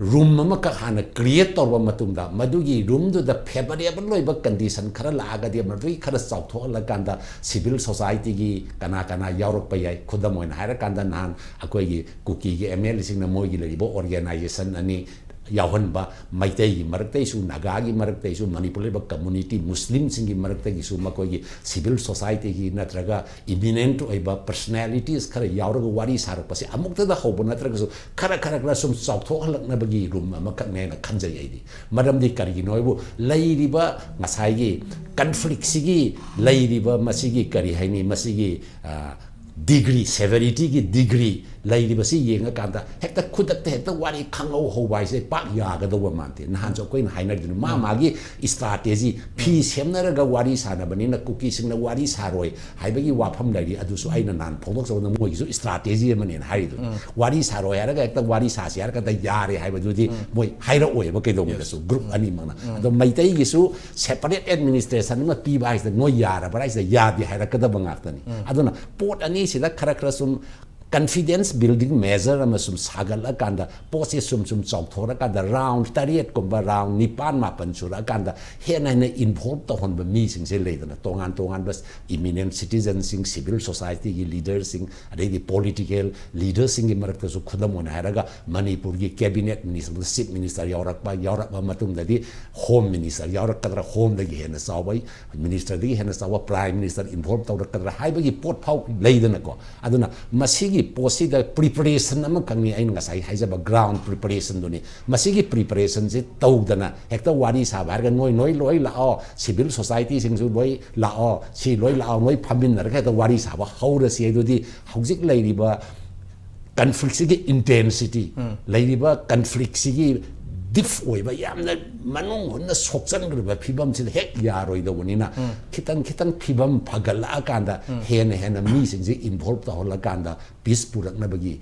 ꯔꯨꯝ ꯑꯃꯈꯛ ꯍꯥꯟꯅ ꯀ꯭ꯔꯤꯌꯦꯠ ꯇꯧꯔꯕ ꯃꯇꯨꯡꯗ, ꯃꯗꯨꯒꯤ ꯔꯨꯝꯗꯨꯗ ꯐꯦꯕꯔꯦꯕꯜ ꯑꯣꯏꯕ ꯀꯟꯗꯤꯁꯟ ꯈꯔ ꯂꯥꯛꯑꯒꯗꯤ ꯃꯗꯨꯒꯤ ꯈꯔ ꯆꯥꯎꯊꯣꯛꯍꯜꯂꯀꯥꯟꯗ ꯁꯤꯚꯤꯜ ꯁꯣꯁꯥꯏꯇꯤꯒꯤ ꯀꯅꯥ ꯀꯅꯥ ꯌꯥꯎꯔꯛꯄ ꯌꯥꯏ꯫ ꯈꯨꯗꯝ ꯑꯣꯏꯅ ꯍꯥꯏꯔꯀꯥꯟꯗ ꯅꯍꯥꯟ ꯑꯩꯈꯣꯏꯒꯤ ꯀꯨꯀꯤꯒꯤ ꯑꯦꯝ ꯑꯦꯜ ꯑꯦꯁꯤꯡꯅ ꯃꯣꯏꯒꯤ ꯂꯩꯔꯤꯕ ꯑꯣꯔꯒꯦꯅꯥꯏꯖꯦꯁꯟ ꯑꯅꯤ ꯌꯥꯎꯍꯟꯕ, ꯃꯩꯇꯩꯒꯤ ꯃꯔꯛꯇꯩꯁꯨ, ꯅꯥꯒꯥꯒꯤ ꯃꯔꯛꯇꯩꯁꯨ, ꯃꯅꯤꯄꯨꯔ ꯂꯩꯕ ꯀꯝꯃꯨꯅꯤꯇꯤ ꯃꯨꯁꯂꯤꯝꯁꯤꯡꯒꯤ ꯃꯔꯛꯇꯒꯤꯁꯨ ꯃꯈꯣꯏꯒꯤ ꯁꯤꯚꯤꯜ ꯁꯣꯁꯥꯏꯇꯤꯒꯤ ꯅꯠꯇ꯭ꯔꯒ ꯏꯃꯤꯅꯦꯟꯠ ꯑꯣꯏꯕ ꯄꯔꯁꯅꯦꯂꯤꯇꯤꯁ ꯈꯔ ꯌꯥꯎꯔꯒ ꯋꯥꯔꯤ ꯁꯥꯔꯛꯄꯁꯦ ꯑꯃꯨꯛꯇꯗ ꯍꯧꯕ ꯅꯠꯇ꯭ꯔꯒꯁꯨ ꯈꯔ ꯈꯔ ꯈꯔ ꯁꯨꯝ ꯆꯥꯎꯊꯣꯛꯍꯜꯂꯛꯅꯕꯒꯤ ꯔꯨꯝ ꯑꯃꯈꯛꯅꯦꯅ ꯈꯟꯖꯩ ꯑꯩꯗꯤ꯫ ꯃꯔꯝꯗꯤ ꯀꯔꯤꯒꯤꯅꯣ ꯍꯥꯏꯕꯨ ꯂꯩꯔꯤꯕ ꯉꯁꯥꯏꯒꯤ ꯀꯟꯐ꯭ꯂꯤꯛꯁꯤꯒꯤ ꯂꯩꯔꯤꯕ ꯃꯁꯤꯒꯤ ꯀꯔꯤ ꯍꯥꯏꯅꯤ, ꯃꯁꯤꯒꯤ, ꯑ, ꯗꯤꯒ꯭ꯔꯤ, ꯁꯦꯚꯔꯤꯇꯤꯒꯤ ꯗꯤꯒ꯭ꯔꯤ ꯂꯩꯔꯤꯕꯁꯤ ꯌꯦꯡꯉꯀꯥꯟꯗ ꯍꯦꯛꯇ ꯈꯨꯗꯛꯇ ꯍꯦꯛꯇ ꯋꯥꯔꯤ ꯈꯪꯍꯧ ꯍꯧꯕ ꯍꯥꯏꯁꯦ ꯄꯥꯛ ꯌꯥꯒꯗꯧꯕ ꯃꯥꯟꯗꯦ꯫ ꯅꯍꯥꯟꯁꯨ ꯑꯩꯈꯣꯏꯅ ꯍꯥꯏꯅꯔꯤꯗꯨꯅꯤ, ꯃꯥ ꯃꯥꯒꯤ ꯏꯁꯇ꯭ꯔꯥꯇꯦꯖꯤ, ꯐꯤ ꯁꯦꯝꯅꯔꯒ ꯋꯥꯔꯤ ꯁꯥꯟꯅꯕꯅꯤꯅ ꯀꯨꯀꯤꯁꯤꯡꯅ ꯋꯥꯔꯤ ꯁꯥꯔꯣꯏ ꯍꯥꯏꯕꯒꯤ ꯋꯥꯐꯝ ꯂꯩꯔꯤ꯫ ꯑꯗꯨꯁꯨ ꯑꯩꯅ ꯅꯍꯥꯟ ꯐꯣꯡꯗꯣꯛꯆꯕꯗ ꯃꯣꯏꯒꯤꯁꯨ ꯏꯁꯇ꯭ꯔꯥꯇꯦꯖꯤ ꯑꯃꯅꯦꯅ ꯍꯥꯏꯔꯤꯗꯨꯅꯤ꯫ ꯋꯥꯔꯤ ꯁꯥꯔꯣꯏ ꯍꯥꯏꯔꯒ ꯍꯦꯛꯇ ꯋꯥꯔꯤ ꯁꯥꯁꯤ ꯍꯥꯏꯔꯒꯗ ꯌꯥꯔꯦ ꯍꯥꯏꯕꯗꯨꯗꯤ ꯃꯣꯏ ꯍꯥꯏꯔꯛꯑꯣꯏꯕ ꯀꯩꯗꯧꯉꯩꯗꯁꯨ, ꯒ꯭ꯔꯨꯞ ꯑꯅꯤꯃꯛꯅ꯫ ꯑꯗꯣ ꯃꯩꯇꯩꯒꯤꯁꯨ ꯁꯦꯄꯔꯦꯠ ꯑꯦꯗꯃꯤꯅꯤꯁꯇ꯭ꯔꯦꯁꯟ ꯑꯃ ꯄꯤꯕ ꯍꯥꯏꯁꯤꯗ ꯅꯣꯏ ꯌꯥꯔꯕ꯭ꯔꯥ ꯍꯥꯏꯁꯤꯗ ꯌꯥꯗꯦ ꯍꯥꯏꯔꯛꯀꯗꯕ ꯉꯥꯛꯇꯅꯤ꯫ ꯑꯗꯨꯅ ꯄꯣꯠ ꯑꯅꯤꯁꯤꯗ ꯈꯔ ꯈꯔ ꯁꯨꯝ confidence building measure ꯑꯃ ꯁꯨꯝ ꯁꯥꯒꯠꯂꯀꯥꯟꯗ, ꯄꯣꯠꯁꯦ ꯁꯨꯝ ꯁꯨꯝ ꯆꯥꯎꯊꯣꯔꯀꯥꯟꯗ, ꯔꯥꯎꯟ ꯇꯔꯦꯠꯀꯨꯝꯕ, ꯔꯥꯎꯟ ꯅꯤꯄꯥꯟ ꯃꯥꯄꯟ ꯁꯨꯔꯛꯑꯀꯥꯟꯗ ꯍꯦꯟꯅ ꯍꯦꯟꯅ ꯏꯟꯚꯣꯜꯕ ꯇꯧꯍꯟꯕ ꯃꯤꯁꯤꯡꯁꯦ ꯂꯩꯗꯅ, ꯇꯣꯉꯥꯟ ꯇꯣꯉꯥꯟꯕ ꯏꯃꯤꯅꯦꯟ ꯁꯤꯇꯤꯖꯟꯁꯤꯡ, ꯁꯤꯚꯤꯜ ꯁꯣꯁꯥꯏꯇꯤꯒꯤ ꯂꯤꯗꯔꯁꯤꯡ, ꯑꯗꯩꯗꯤ ꯄꯣꯂꯤꯇꯤꯀꯦꯜ ꯂꯤꯗꯔꯁꯤꯡꯒꯤ ꯃꯔꯛꯇꯁꯨ ꯈꯨꯗꯝ ꯑꯣꯏꯅ ꯍꯥꯏꯔꯒ ꯃꯅꯤꯄꯨꯔꯒꯤ ꯀꯦꯕꯤꯅꯦꯠ ꯃꯤꯅꯤꯁꯇꯔꯗ ꯆꯤꯐ ꯃꯤꯅꯤꯁꯇꯔ ꯌꯥꯎꯔꯛꯄ, ꯌꯥꯎꯔꯛꯄ ꯃꯇꯨꯡꯗꯗꯤ ꯍꯣꯝ ꯃꯤꯅꯤꯁꯇꯔ ꯌꯥꯎꯔꯛꯀꯗ꯭ꯔꯥ, ꯍꯣꯝꯗꯒꯤ ꯍꯦꯟꯅ ꯆꯥꯎꯕ ꯃꯤꯅꯤꯁꯇꯔꯗꯒꯤ ꯍꯦꯟꯅ ꯆꯥꯎꯕ ꯄ꯭ꯔꯥꯏꯝ ꯃꯤꯅꯤꯁꯇꯔ ꯏꯟꯚꯣꯜꯕ ꯇꯧꯔꯛꯀꯗ꯭ꯔꯥ ꯍꯥꯏꯕꯒꯤ ꯄꯣꯠ ꯐꯥꯎ ꯂꯩꯗꯅꯀꯣ꯫ ꯑꯗꯨꯅ ꯃꯁꯤꯒꯤ ꯄꯣꯠꯁꯤꯗ ꯄ꯭ꯔꯤꯄꯔꯦꯁꯟ ꯑꯃꯈꯛꯅꯤ ꯑꯩꯅ ꯉꯁꯥꯏ ꯍꯥꯏꯖꯕ ꯒ꯭ꯔꯥꯎꯟ ꯄ꯭ꯔꯤꯄꯔꯦꯁꯟꯗꯨꯅꯤ꯫ ꯃꯁꯤꯒꯤ ꯄ꯭ꯔꯤꯄꯔꯦꯁꯟꯁꯤ ꯇꯧꯗꯅ ꯍꯦꯛꯇ ꯋꯥꯔꯤ ꯁꯥꯕ ꯍꯥꯏꯔꯒ ꯅꯣꯏ ꯅꯣꯏ ꯂꯣꯏ ꯂꯥꯛꯑꯣ, ꯁꯤꯚꯤꯜ ꯁꯣꯁꯥꯏꯇꯤꯁꯤꯡꯁꯨ ꯂꯣꯏ ꯂꯥꯛꯑꯣ, ꯁꯤ ꯂꯣꯏ ꯂꯥꯛꯑꯣ, ꯅꯣꯏ ꯐꯝꯃꯤꯟꯅꯔꯒ ꯍꯦꯛꯇ ꯋꯥꯔꯤ ꯁꯥꯕ ꯍꯧꯔꯁꯤ꯫ ꯑꯗꯨꯗꯤ ꯍꯧꯖꯤꯛ ꯂꯩꯔꯤꯕ ꯀꯟꯐ꯭ꯂꯤꯛꯁꯤꯒꯤ ꯏꯟꯇꯦꯟꯁꯤꯇꯤ, ꯂꯩꯔꯤꯕ ꯀꯟꯐ꯭ꯂꯤꯛꯁꯤꯒꯤ ꯗꯤꯞ ꯑꯣꯏꯕ, ꯌꯥꯝꯅ ꯃꯅꯨꯡ ꯍꯨꯟꯅ ꯁꯣꯛꯆꯟꯈ꯭ꯔꯕ ꯐꯤꯕꯝꯁꯤꯗ ꯍꯦꯛ ꯌꯥꯔꯣꯏꯗꯧꯕꯅꯤꯅ, ꯈꯤꯇꯪ ꯈꯤꯇꯪ ꯐꯤꯕꯝ ꯐꯒꯠꯂꯛꯑꯀꯥꯟꯗ, ꯍꯦꯟꯅ ꯍꯦꯟꯅ ꯃꯤꯁꯤꯡꯁꯦ ꯏꯟꯚꯣꯜꯕ ꯇꯧꯍꯜꯂꯀꯥꯟꯗ ꯄꯤꯁ ꯄꯨꯔꯛꯅꯕꯒꯤ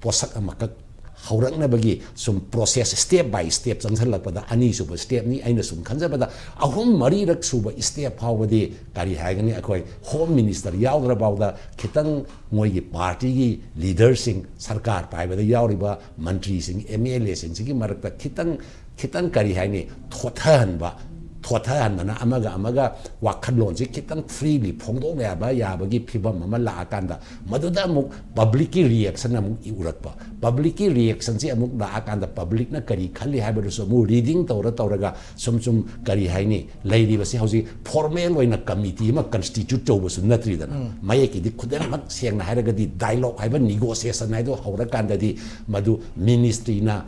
ꯄꯣꯠꯁꯛ ꯑꯃꯈꯛ ꯍꯧꯔꯛꯅꯕꯒꯤ ꯁꯨꯝ ꯄ꯭ꯔꯣꯁꯦꯁ, ꯁ꯭ꯇꯦꯞ ꯕꯥꯏ ꯁ꯭ꯇꯦꯞ ꯆꯪꯁꯤꯜꯂꯛꯄꯗ, ꯑꯅꯤꯁꯨꯕ ꯁ꯭ꯇꯦꯞꯅꯤ, ꯑꯩꯅ ꯁꯨꯝ ꯈꯟꯖꯕꯗ ꯑꯍꯨꯝ ꯃꯔꯤꯔꯛ ꯁꯨꯕ ꯁ꯭ꯇꯦꯞ ꯐꯥꯎꯕꯗꯤ ꯀꯔꯤ ꯍꯥꯏꯒꯅꯤ, ꯑꯩꯈꯣꯏ ꯍꯣꯝ ꯃꯤꯅꯤꯁꯇꯔ ꯌꯥꯎꯗ꯭ꯔꯐꯥꯎꯗ ꯈꯤꯇꯪ ꯃꯣꯏꯒꯤ ꯄꯥꯔꯇꯤꯒꯤ ꯂꯤꯗꯔꯁꯤꯡ, ꯁꯔꯀꯥꯔ ꯄꯥꯏꯕꯗ ꯌꯥꯎꯔꯤꯕ ꯃꯟꯇ꯭ꯔꯤꯁꯤꯡ, ꯑꯦꯝ ꯑꯦꯜ ꯑꯦꯁꯤꯡꯁꯤꯒꯤ ꯃꯔꯛꯇ ꯈꯤꯇꯪ, ꯈꯤꯇꯪ ꯀꯔꯤ ꯍꯥꯏꯅꯤ, ꯊꯣꯠꯊꯍꯟꯕ, ꯊꯣꯠꯊꯍꯟꯕꯅ ꯑꯃꯒ ꯑꯃꯒ ꯋꯥꯈꯜꯂꯣꯟꯁꯤ ꯈꯤꯇꯪ ꯐ꯭ꯔꯤꯂꯤ ꯐꯣꯡꯗꯣꯛ ꯌꯥꯕ, ꯌꯥꯕꯒꯤ ꯐꯤꯕꯝ ꯑꯃ ꯂꯥꯛꯑꯀꯥꯟꯗ, ꯃꯗꯨꯗ ꯑꯃꯨꯛ ꯄꯕ꯭ꯂꯤꯛꯀꯤ ꯔꯤꯌꯦꯛꯁꯟ ꯑꯃꯨꯛ ꯎꯔꯛꯄ꯫ ꯄꯕ꯭ꯂꯤꯛꯀꯤ ꯔꯤꯌꯦꯛꯁꯟꯁꯤ ꯑꯃꯨꯛ ꯂꯥꯛꯑꯀꯥꯟꯗ ꯄꯕ꯭ꯂꯤꯛꯅ ꯀꯔꯤ ꯈꯜꯂꯤ ꯍꯥꯏꯕꯗꯨꯁꯨ ꯑꯃꯨꯛ ꯔꯤꯗꯤꯡ ꯇꯧꯔ ꯇꯧꯔꯒ ꯁꯨꯝ ꯁꯨꯝ, ꯀꯔꯤ ꯍꯥꯏꯅꯤ, ꯂꯩꯔꯤꯕꯁꯤ ꯍꯧꯖꯤꯛ ꯐꯣꯔꯃꯦꯜ ꯑꯣꯏꯅ ꯀꯃꯤꯇꯤ ꯑꯃ ꯀꯟꯁꯇꯤꯇ꯭ꯌꯨꯠ ꯇꯧꯕꯁꯨ ꯅꯠꯇ꯭ꯔꯤꯗꯅ꯫ ꯃꯌꯦꯛꯀꯤꯗꯤ ꯈꯨꯗꯤꯡꯃꯛ ꯁꯦꯡꯅ ꯍꯥꯏꯔꯒꯗꯤ ꯗꯥꯏꯂꯣꯛ ꯍꯥꯏꯕ, ꯅꯤꯒꯣꯁꯤꯌꯦꯁꯟ ꯍꯥꯏꯗꯣ ꯍꯧꯔꯀꯥꯟꯗꯗꯤ ꯃꯗꯨ ꯃꯤꯅꯤꯁꯇ꯭ꯔꯤꯅ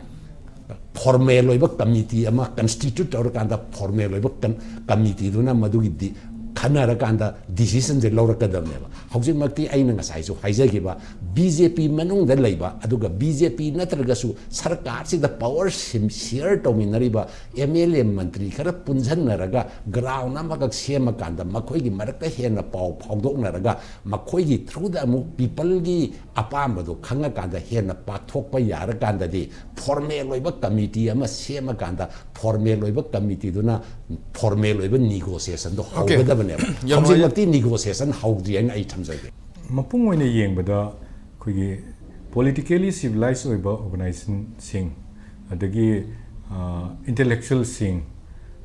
ꯐꯣꯔꯃꯦꯜ ꯑꯣꯏꯕ ꯀꯃꯤꯇꯤ ꯑꯃ ꯀꯟꯁꯇꯤꯇ꯭ꯌꯨꯠ ꯇꯧꯔꯀꯥꯟꯗ, ꯐꯣꯔꯃꯦꯜ ꯑꯣꯏꯕ ꯀꯟ-, ꯀꯃꯤꯇꯤꯗꯨꯅ ꯃꯗꯨꯒꯤ ꯗꯤ-, ꯈꯟꯅꯔꯀꯥꯟꯗ ꯗꯤꯁꯤꯖꯟꯁꯦ ꯂꯧꯔꯛꯀꯗꯕꯅꯦꯕ꯫ ꯍꯧꯖꯤꯛꯃꯛꯇꯤ ꯑꯩꯅ ꯉꯁꯥꯏꯁꯨ ꯍꯥꯏꯖꯈꯤꯕ, ꯕꯤ ꯖꯦ ꯄꯤ ꯃꯅꯨꯡꯗ ꯂꯩꯕ, ꯑꯗꯨꯒ ꯕꯤ ꯖꯦ ꯄꯤ ꯅꯠꯇ꯭ꯔꯒꯁꯨ ꯁꯔꯀꯥꯔꯁꯤꯗ ꯄꯋꯔ ꯁꯤꯝ-, ꯁꯤꯌꯔ ꯇꯧꯃꯤꯟꯅꯔꯤꯕ ꯑꯦꯝ ꯑꯦꯜ ꯑꯦ ꯃꯟꯇ꯭ꯔꯤ ꯈꯔ ꯄꯨꯟꯁꯤꯟꯅꯔꯒ ꯒ꯭ꯔꯥꯎꯟ ꯑꯃꯈꯛ ꯁꯦꯝꯃꯀꯥꯟꯗ, ꯃꯈꯣꯏꯒꯤ ꯃꯔꯛꯇ ꯍꯦꯟꯅ ꯄꯥꯎ ꯐꯥꯎꯗꯣꯛꯅꯔꯒ, ꯃꯈꯣꯏꯒꯤ ꯊ꯭ꯔꯨꯗ ꯑꯃꯨꯛ ꯄꯤꯄꯜꯒꯤ ꯑꯄꯥꯝꯕꯗꯣ ꯈꯪꯉꯀꯥꯟꯗ ꯍꯦꯟꯅ ꯄꯥꯛꯊꯣꯛꯄ ꯌꯥꯔꯀꯥꯟꯗꯗꯤ, ꯐꯣꯔꯃꯦꯜ ꯑꯣꯏꯕ ꯀꯃꯤꯇꯤ ꯑꯃ ꯁꯦꯝꯃꯀꯥꯟꯗ, ꯐꯣꯔꯃꯦꯜ ꯑꯣꯏꯕ ꯀꯃꯤꯇꯤꯗꯨꯅ ꯐꯣꯔꯃꯦꯜ ꯑꯣꯏꯕ ꯅꯤꯒꯣꯁꯤꯌꯦꯁꯟꯗꯣ Okay. ꯍꯧꯒꯗꯕꯅꯦꯕ꯫ ꯌꯥꯝ ꯅꯨꯡꯉꯥꯏ꯫ ꯍꯧꯖꯤꯛꯃꯛꯇꯤ ꯅꯤꯒꯣꯁꯤꯌꯦꯁꯟ ꯍꯧꯗ꯭ꯔꯤ ꯍꯥꯏꯅ ꯑꯩ ꯊꯝꯖꯒꯦ꯫ ꯃꯄꯨꯡ ꯑꯣꯏꯅ ꯌꯦꯡꯕꯗ, ꯑꯩꯈꯣꯏꯒꯤ politically civilized ꯑꯣꯏꯕ organizationꯁꯤꯡ, ꯑꯗꯒꯤ intellectualꯁꯤꯡ,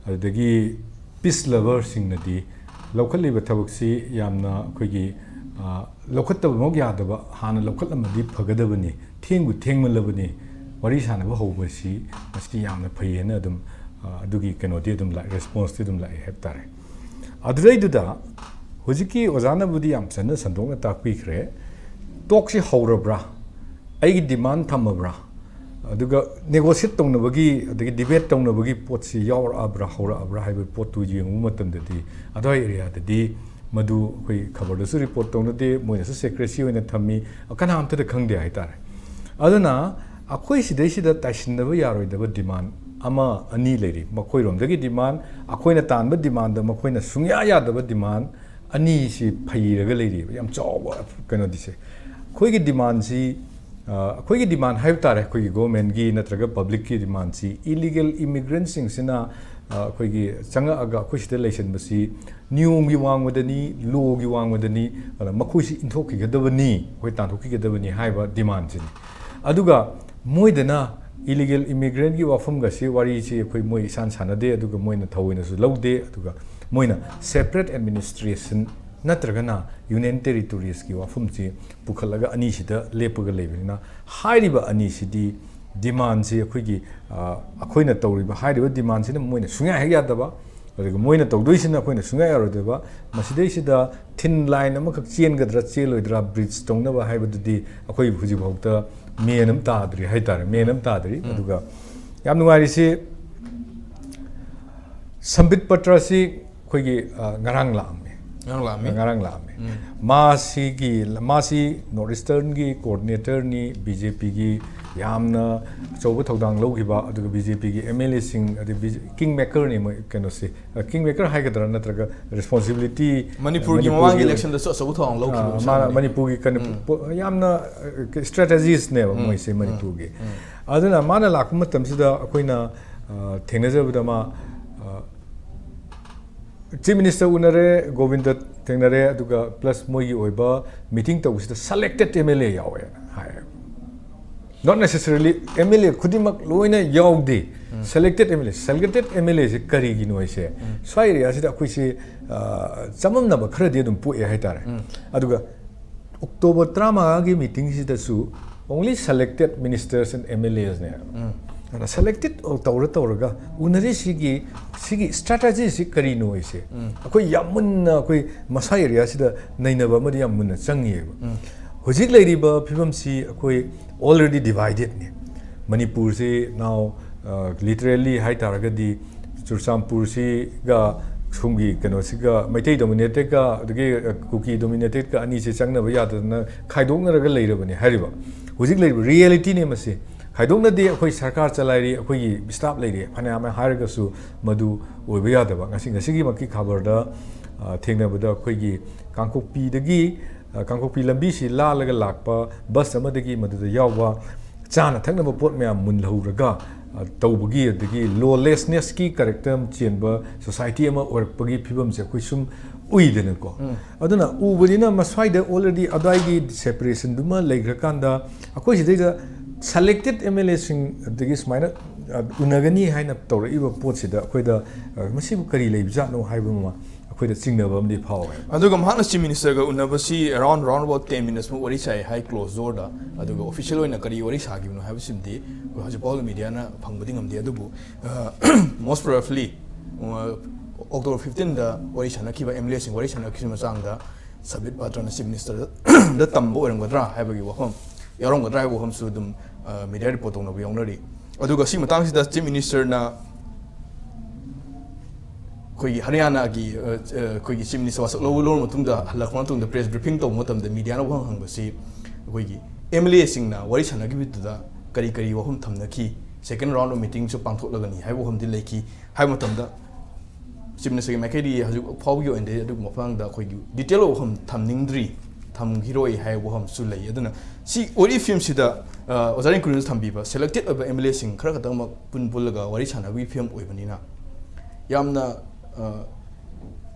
ꯑꯗꯨꯗꯒꯤ peace loverꯁꯤꯡꯅꯗꯤ ꯂꯧꯈꯠꯂꯤꯕ ꯊꯕꯛꯁꯤ ꯌꯥꯝꯅ ꯑꯩꯈꯣꯏꯒꯤ ꯂꯧꯈꯠꯇꯕꯃꯛ ꯌꯥꯗꯕ, ꯍꯥꯟꯅ ꯂꯧꯈꯠꯂꯝꯃꯗꯤ ꯐꯒꯗꯕꯅꯤ, ꯊꯦꯡꯕꯨ ꯊꯦꯡꯃꯜꯂꯕꯅꯤ, ꯋꯥꯔꯤ ꯁꯥꯟꯅꯕ ꯍꯧꯕꯁꯤ ꯃꯁꯤ ꯌꯥꯝꯅ ꯐꯩꯌꯦꯅ ꯑꯗꯨꯝ ꯑꯗꯨꯒꯤ ꯀꯩꯅꯣꯗꯤ ꯑꯗꯨꯝ ꯂꯥꯛꯑꯦ, responseꯇꯤ ꯑꯗꯨꯝ ꯂꯥꯛꯑꯦ ꯍꯥꯏꯕ ꯇꯥꯔꯦ꯫ ꯑꯗꯨꯗꯩꯗꯨꯗ ꯍꯧꯖꯤꯛꯀꯤ ꯑꯣꯖꯥꯅꯕꯨꯗꯤ ꯌꯥꯝ ꯐꯖꯅ ꯁꯟꯗꯣꯛꯅ ꯇꯥꯛꯄꯤꯈ꯭ꯔꯦ꯫ Talkꯁꯤ ꯍꯧꯔꯕ꯭ꯔꯥ, ꯑꯩꯒꯤ demand ꯊꯝꯃꯕ꯭ꯔꯥ, ꯑꯗꯨꯒ negotiate ꯇꯧꯅꯕꯒꯤ ꯑꯗꯒꯤ debate ꯇꯧꯅꯕꯒꯤ ꯄꯣꯠꯁꯤ ꯌꯥꯎꯔꯛꯑꯕ꯭ꯔꯥ, ꯍꯧꯔꯛꯑꯕ꯭ꯔꯥ ꯍꯥꯏꯕ ꯄꯣꯠꯇꯨ ꯌꯦꯡꯉꯨꯕ ꯃꯇꯝꯗꯗꯤ ꯑꯗꯨꯋꯥꯏ areaꯗꯗꯤ ꯃꯗꯨ ꯑꯩꯈꯣꯏ ꯈꯕꯔꯗꯁꯨ report ꯇꯧꯅꯗꯦ, ꯃꯣꯏꯅꯁꯨ secrecy ꯑꯣꯏꯅ ꯊꯝꯃꯤ, ꯀꯅꯥꯝꯇꯗ ꯈꯪꯗꯦ ꯍꯥꯏꯇꯥꯔꯦ꯫ ꯑꯗꯨꯅ ꯑꯩꯈꯣꯏ ꯁꯤꯗꯩꯁꯤꯗ ꯇꯥꯏꯁꯤꯟꯗꯕ ꯌꯥꯔꯣꯏꯗꯕ demand ꯑꯃ ꯑꯅꯤ ꯂꯩꯔꯤ꯫ ꯃꯈꯣꯏꯔꯣꯝꯗꯒꯤ demand, ꯑꯩꯈꯣꯏꯅ ꯇꯥꯟꯕ demandꯗ ꯃꯈꯣꯏꯅ ꯁꯨꯡꯌꯥ ꯌꯥꯗꯕ demand ꯑꯅꯤꯁꯤ ꯐꯩꯔꯒ ꯂꯩꯔꯤꯕ ꯌꯥꯝ ꯆꯥꯎꯕ ꯀꯩꯅꯣꯗꯤꯁꯦ꯫ ꯑꯩꯈꯣꯏꯒꯤ demandꯁꯤ ꯑꯩꯈꯣꯏꯒꯤ demand ꯍꯥꯏꯕ ꯇꯥꯔꯦ, ꯑꯩꯈꯣꯏꯒꯤ governmentꯀꯤ ꯅꯠꯇ꯭ꯔꯒ publicꯀꯤ demandꯁꯤ illegal immigrantꯁꯤꯡꯁꯤꯅ ꯑꯩꯈꯣꯏꯒꯤ ꯆꯪꯉꯛꯑꯒ ꯑꯩꯈꯣꯏ ꯁꯤꯗ ꯂꯩꯁꯤꯟꯕꯁꯤ ꯅꯤꯌꯣꯝꯒꯤ ꯋꯥꯡꯃꯗꯅꯤ, lawꯒꯤ ꯋꯥꯡꯃꯗꯅꯤ, ꯑꯗꯨꯅ ꯃꯈꯣꯏꯁꯤ ꯏꯟꯊꯣꯛꯈꯤꯒꯗꯕꯅꯤ, ꯑꯩꯈꯣꯏ ꯇꯥꯟꯊꯣꯛꯈꯤꯒꯗꯕꯅꯤ ꯍꯥꯏꯕ demandꯁꯤꯅꯤ꯫ ꯑꯗꯨꯒ ꯃꯣꯏꯗꯅ illegal immigrantꯀꯤ ꯋꯥꯐꯝꯒꯁꯤ, ꯋꯥꯔꯤꯁꯤ ꯑꯩꯈꯣꯏ ꯃꯣꯏ ꯏꯁꯥꯟ ꯁꯥꯟꯅꯗꯦ, ꯑꯗꯨꯒ ꯃꯣꯏꯅ ꯊꯑꯣꯏꯅꯁꯨ ꯂꯧꯗꯦ, ꯑꯗꯨꯒ ꯃꯣꯏꯅ separate administration ꯅꯠꯇ꯭ꯔꯒꯅ union territoriesꯀꯤ ꯋꯥꯐꯝꯁꯤ ꯄꯨꯈꯠꯂꯒ ꯑꯅꯤꯁꯤꯗ ꯂꯦꯞꯄꯒ ꯂꯩꯕꯅꯤꯅ, ꯍꯥꯏꯔꯤꯕ ꯑꯅꯤꯁꯤꯗꯤ demandꯁꯤ ꯑꯩꯈꯣꯏꯒꯤ ꯑꯩꯈꯣꯏꯅ ꯇꯧꯔꯤꯕ ꯍꯥꯏꯔꯤꯕ demandꯁꯤꯅ ꯃꯣꯏꯅ ꯁꯨꯡꯌꯥ ꯍꯦꯛ ꯌꯥꯗꯕ, ꯑꯗꯨꯒ ꯃꯣꯏꯅ ꯇꯧꯗꯣꯏꯁꯤꯅ ꯑꯩꯈꯣꯏꯅ ꯁꯨꯡꯌꯥ ꯌꯥꯔꯣꯏꯗꯕ꯫ ꯃꯁꯤꯗꯩꯁꯤꯗ thin line ꯑꯃꯈꯛ ꯆꯦꯟꯒꯗ꯭ꯔꯥ ꯆꯦꯜꯂꯣꯏꯗ꯭ꯔꯥ bridge ꯇꯧꯅꯕ ꯍꯥꯏꯕꯗꯨꯗꯤ ꯑꯩꯈꯣꯏ ꯍꯧꯖꯤꯛꯐꯥꯎꯗ ꯃꯦꯟ ꯑꯃ ꯇꯥꯗ꯭ꯔꯤ ꯍꯥꯏꯇꯥꯔꯦ, ꯃꯦꯟ ꯑꯃ ꯇꯥꯗ꯭ꯔꯤ꯫ ꯑꯗꯨꯒ ꯌꯥꯝ ꯅꯨꯡꯉꯥꯏꯔꯤꯁꯤ ꯁꯝꯕꯤꯠ ꯄꯇ꯭ꯔꯁꯤ ꯑꯩꯈꯣꯏꯒꯤ ꯉꯔꯥꯡ ꯂꯥꯛꯑꯝꯃꯤ꯫ ꯉꯔꯥꯡ ꯂꯥꯛꯑꯝꯃꯤ꯫ ꯉꯔꯥꯡ ꯂꯥꯛꯑꯝꯃꯤ꯫ ꯃꯥꯁꯤꯒꯤ, ꯃꯥꯁꯤ North Easternꯒꯤ coordinatorꯅꯤ, BJPꯒꯤ ꯌꯥꯝꯅ ꯑꯆꯧꯕ ꯊꯧꯗꯥꯡ ꯂꯧꯈꯤꯕ, ꯑꯗꯨꯒ BJPꯒꯤ MLAꯁꯤꯡ, ꯑꯗꯩ ꯕꯤ-, king makerꯅꯤ ꯃꯣꯏ ꯀꯩꯅꯣꯁꯤ꯫ King maker ꯍꯥꯏꯒꯗ꯭ꯔꯥ ꯅꯠꯇ꯭ꯔꯒ responsibility, ꯃꯅꯤꯄꯨꯔꯒꯤ ꯃꯃꯥꯡꯒꯤ electionꯗꯁꯨ ꯑꯆꯧꯕ ꯊꯧꯗꯥꯡ ꯂꯧꯈꯤꯕ ꯃꯤꯁꯛ ꯃꯥꯅ ꯑꯃꯅꯤ꯫ ꯃꯅꯤꯄꯨꯔꯒꯤ ꯀꯩꯅꯣ ꯌꯥꯝꯅ strategistꯅꯦꯕ ꯃꯣꯏꯁꯦ ꯃꯅꯤꯄꯨꯔꯒꯤ꯫ ꯑꯗꯨꯅ ꯃꯥꯅ ꯂꯥꯛꯄ ꯃꯇꯝꯁꯤꯗ ꯑꯩꯈꯣꯏꯅ ꯊꯦꯡꯅꯖꯕꯗ ꯃꯥ Chief Minister ꯎꯅꯔꯦ, ꯒꯣꯕꯤꯟꯗ ꯊꯦꯡꯅꯔꯦ, ꯑꯗꯨꯒ plus ꯃꯣꯏꯒꯤ ꯑꯣꯏꯕ meeting ꯇꯧꯕꯁꯤꯗ selected M L A ꯌꯥꯎꯋꯦ ꯍꯥꯏ꯫ Not necessarily M L A ꯈꯨꯗꯤꯡꯃꯛ ꯂꯣꯏꯅ ꯌꯥꯎꯗꯦ꯫ Selected M L A, selected M L A ꯁꯦ ꯀꯔꯤꯒꯤꯅꯣ ꯍꯥꯏꯁꯦ? ꯁ꯭ꯋꯥꯏ area ꯁꯤꯗ ꯑꯩꯈꯣꯏꯁꯦ, ꯑ, ꯆꯃꯝꯅꯕ ꯈꯔꯗꯤ ꯑꯗꯨꯝ ꯄꯣꯛꯑꯦ ꯍꯥꯏꯇꯥꯔꯦ꯫ ꯑꯗꯨꯒ October ꯇꯔꯥꯃꯉꯥꯒꯤ meeting ꯁꯤꯗꯁꯨ only selected ministers and M L As ꯅꯦ꯫ ꯑꯗꯨꯅ selected ꯇꯧꯔ ꯇꯧꯔꯒ ꯎꯅꯔꯤꯁꯤꯒꯤ, ꯁꯤꯒꯤ strategy ꯁꯤ ꯀꯔꯤꯅꯣ ꯍꯥꯏꯁꯦ? ꯑꯩꯈꯣꯏ ꯌꯥꯝ ꯃꯨꯟꯅ, ꯑꯩꯈꯣꯏ ꯃꯁꯥ area ꯁꯤꯗ ꯅꯩꯅꯕ ꯑꯃꯗꯤ ꯌꯥꯝ ꯃꯨꯟꯅ ꯆꯪꯉꯤꯑꯕ꯫ ꯍꯧꯖꯤꯛ ꯂꯩꯔꯤꯕ ꯐꯤꯕꯝꯁꯤ ꯑꯩꯈꯣꯏ already divided ꯅꯤ꯫ ꯃꯅꯤꯄꯨꯔꯁꯤ now, ꯑ, literally ꯍꯥꯏ ꯇꯥꯔꯒꯗꯤ ꯆꯨꯔꯆꯥꯟꯄꯨꯔꯁꯤꯒ ꯁꯣꯝꯒꯤ ꯀꯩꯅꯣꯁꯤꯒ, ꯃꯩꯇꯩ dominated ꯀ ꯑꯗꯒꯤ, ꯑ, ꯀꯨꯀꯤ dominated ꯀ ꯑꯅꯤꯁꯦ ꯆꯪꯅꯕ ꯌꯥꯗꯗꯅ ꯈꯥꯏꯗꯣꯛꯅꯔꯒ ꯂꯩꯔꯕꯅꯤ ꯍꯥꯏꯔꯤꯕ꯫ ꯍꯧꯖꯤꯛ ꯂꯩꯔꯤꯕ reality ꯅꯦ ꯃꯁꯤ꯫ ꯈꯥꯏꯗꯣꯛꯅꯗꯦ, ꯑꯩꯈꯣꯏ ꯁꯔꯀꯥꯔ ꯆꯂꯥꯏꯔꯤ, ꯑꯩꯈꯣꯏꯒꯤ staff ꯂꯩꯔꯤ, ꯐꯅꯌꯥꯝ ꯍꯥꯏꯔꯒꯁꯨ ꯃꯗꯨ ꯑꯣꯏꯕ ꯌꯥꯗꯕ꯫ ꯉꯁꯤ, ꯉꯁꯤꯒꯤꯃꯛꯀꯤ ꯈꯕꯔꯗ, ꯑ, ꯊꯦꯡꯅꯕꯗ ꯑꯩꯈꯣꯏꯒꯤ ꯀꯥꯡꯄꯣꯛꯄꯤꯗꯒꯤ, ꯑ, ꯀꯥꯡꯄꯣꯛꯄꯤ ꯂꯝꯕꯤꯁꯤ ꯂꯥꯜꯂꯒ ꯂꯥꯛꯄ bus ꯑꯃꯗꯒꯤ ꯃꯗꯨꯗ ꯌꯥꯎꯕ ꯆꯥꯅ ꯊꯛꯅꯕ ꯄꯣꯠ ꯃꯌꯥꯝ ꯃꯨꯜꯍꯧꯔꯒ, ꯑ, ꯇꯧꯕꯒꯤ, ꯑꯗꯒꯤ lawlessness ꯀꯤ character ꯑꯃ ꯆꯦꯟꯕ society ꯑꯃ ꯑꯣꯏꯔꯛꯄꯒꯤ ꯐꯤꯕꯝꯁꯦ ꯑꯩꯈꯣꯏ ꯁꯨꯝ ꯎꯏꯗꯅꯀꯣ꯫ ꯑꯗꯨꯅ ꯎꯕꯅꯤꯅ ꯃꯁ꯭ꯋꯥꯏꯗ already ꯑꯗꯥꯏꯒꯤ separation ꯗꯨꯃ ꯂꯩꯈ꯭ꯔꯀꯥꯟꯗ ꯑꯩꯈꯣꯏ ꯁꯤꯗꯩꯗ selected M L A ꯁꯤꯡ ꯑꯗꯒꯤ ꯁꯨꯃꯥꯏꯅ, ꯑ, ꯎꯅꯒꯅꯤ ꯍꯥꯏꯅ ꯇꯧꯔꯛꯏꯕ ꯄꯣꯠꯁꯤꯗ ꯑꯩꯈꯣꯏꯗ, ꯑ, ꯃꯁꯤꯕꯨ ꯀꯔꯤ ꯂꯩꯕꯖꯥꯠꯅꯣ ꯍꯥꯏꯕ ꯑꯃ ꯑꯩꯈꯣꯏꯗ ꯆꯤꯡꯅꯕ ꯑꯃꯗꯤ ꯐꯥꯎꯋꯦ꯫ ꯑꯗꯨꯒ ꯃꯍꯥꯛꯅ Chief Minister ꯒ ꯎꯅꯕꯁꯤ around, round about ten minutes ꯃꯨꯛ ꯋꯥꯔꯤ ꯁꯥꯏ ꯍꯥꯏ, closed door ꯗ꯫ ꯑꯗꯨꯒ official ꯑꯣꯏꯅ ꯀꯔꯤ ꯋꯥꯔꯤ ꯁꯥꯈꯤꯕꯅꯣ ꯍꯥꯏꯕꯁꯤꯃꯗꯤ ꯑꯩꯈꯣꯏ ꯍꯧꯖꯤꯛꯐꯥꯎ media ꯅ ꯐꯪꯕꯗꯤ ꯉꯝꯗꯦ꯫ ꯑꯗꯨꯕꯨ, ꯑ, most probably, ꯑ, October fifteen ꯗ ꯋꯥꯔꯤ ꯁꯥꯟꯅꯈꯤꯕ, M L A ꯁꯤꯡ ꯋꯥꯔꯤ ꯁꯥꯟꯅꯈꯤꯕ ꯃꯇꯥꯡꯗ ꯁꯕꯤꯠ ꯄꯥꯇ꯭ꯔꯅ Chief Minister ꯗ ꯇꯝꯕ ꯑꯣꯏꯔꯝꯒꯗ꯭ꯔꯥ ꯍꯥꯏꯕꯒꯤ ꯋꯥꯐꯝ ꯌꯥꯎꯔꯝꯒꯗ꯭ꯔꯥ ꯍꯥꯏꯕ ꯋꯥꯐꯝꯁꯨ ꯑꯗꯨꯝ, ꯑ, media report ꯇꯧꯅꯕ ꯌꯥꯎꯅꯔꯤ꯫ ꯑꯗꯨꯒ ꯁꯤ ꯃꯇꯥꯡꯁꯤꯗ Chief Minister ꯅ ꯑꯩꯈꯣꯏꯒꯤ ꯍꯔꯤꯌꯥꯅꯥꯒꯤ, ꯑ, ꯑ, ꯑꯩꯈꯣꯏꯒꯤ Chief Minister ꯋꯥꯁꯛ ꯂꯧꯕ ꯂꯧꯔ ꯃꯇꯨꯡꯗ, ꯍꯜꯂꯛꯄ ꯃꯇꯨꯡꯗ press briefing ꯇꯧꯕ ꯃꯇꯝꯗ media ꯅ ꯋꯥꯍꯪ ꯍꯪꯕꯁꯤ, ꯑꯩꯈꯣꯏꯒꯤ M L A ꯁꯤꯡꯅ ꯋꯥꯔꯤ ꯁꯥꯟꯅꯈꯤꯕꯗꯨꯗ ꯀꯔꯤ ꯀꯔꯤ ꯋꯥꯐꯝ ꯊꯝꯅꯈꯤ, second round of meeting ꯁꯨ ꯄꯥꯡꯊꯣꯛꯂꯒꯅꯤ ꯍꯥꯏꯕ ꯋꯥꯐꯝꯗꯤ ꯂꯩꯈꯤ ꯍꯥꯏꯕ ꯃꯇꯝꯗ, Chief Minister ꯒꯤ ꯃꯥꯏꯀꯩꯗꯒꯤ ꯍꯧꯖꯤꯛ ꯐꯥꯎꯕꯒꯤ ꯑꯣꯏꯅꯗꯤ ꯑꯗꯨꯒꯨꯝꯕ ꯃꯇꯥꯡꯗ ꯑꯩꯈꯣꯏꯒꯤ detail ꯑꯣꯏꯕ ꯋꯥꯐꯝ ꯊꯝꯅꯤꯡꯗ꯭ꯔꯤ, ꯊꯝꯈꯤꯔꯣꯏ ꯍꯥꯏꯕ ꯋꯥꯐꯝꯁꯨ ꯂꯩ꯫ ꯑꯗꯨꯅ ꯁꯤ ꯋꯥꯔꯤ ꯐꯤꯕꯝꯁꯤꯗ, ꯑ, ꯑꯣꯖꯥ ꯔꯤꯡꯀꯨꯅꯁꯨ ꯊꯝꯕꯤꯕ, selected ꯑꯣꯏꯕ M L A ꯁꯤꯡ ꯈꯔ ꯈꯛꯇꯃꯛ ꯄꯨꯟ ꯄꯨꯜꯂꯒ ꯋꯥꯔꯤ ꯁꯥꯟꯅꯕꯒꯤ ꯐꯤꯕꯝ ꯑꯣꯏꯕꯅꯤꯅ, ꯌꯥꯝꯅ, ꯑ,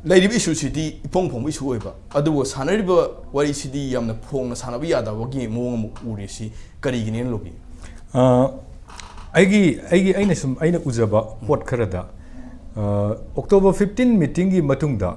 ꯂꯩꯔꯤꯕ ꯏꯁꯨꯁꯤꯗꯤ ꯏꯐꯣꯡ ꯐꯣꯡꯕ ꯏꯁꯨ ꯑꯣꯏꯕ, ꯑꯗꯨꯕꯨ ꯁꯥꯟꯅꯔꯤꯕ ꯋꯥꯔꯤꯁꯤꯗꯤ ꯌꯥꯝꯅ ꯐꯣꯡꯅ ꯁꯥꯟꯅꯕ ꯌꯥꯗꯕꯒꯤ ꯃꯑꯣꯡ ꯑꯃ ꯎꯔꯤꯁꯤ ꯀꯔꯤꯒꯤꯅꯦꯅ ꯂꯧꯕꯤ? ꯑ, ꯑꯩꯒꯤ ꯑꯩꯒꯤ ꯑꯩꯅ ꯁꯨꯝ ꯑꯩꯅ ꯎꯖꯕ ꯄꯣꯠ ꯈꯔꯗ, ꯑ, ꯑꯣꯛꯇꯣꯕꯔ ꯐꯤꯐꯇꯤꯟ ꯃꯤꯇꯤꯡꯒꯤ ꯃꯇꯨꯡꯗ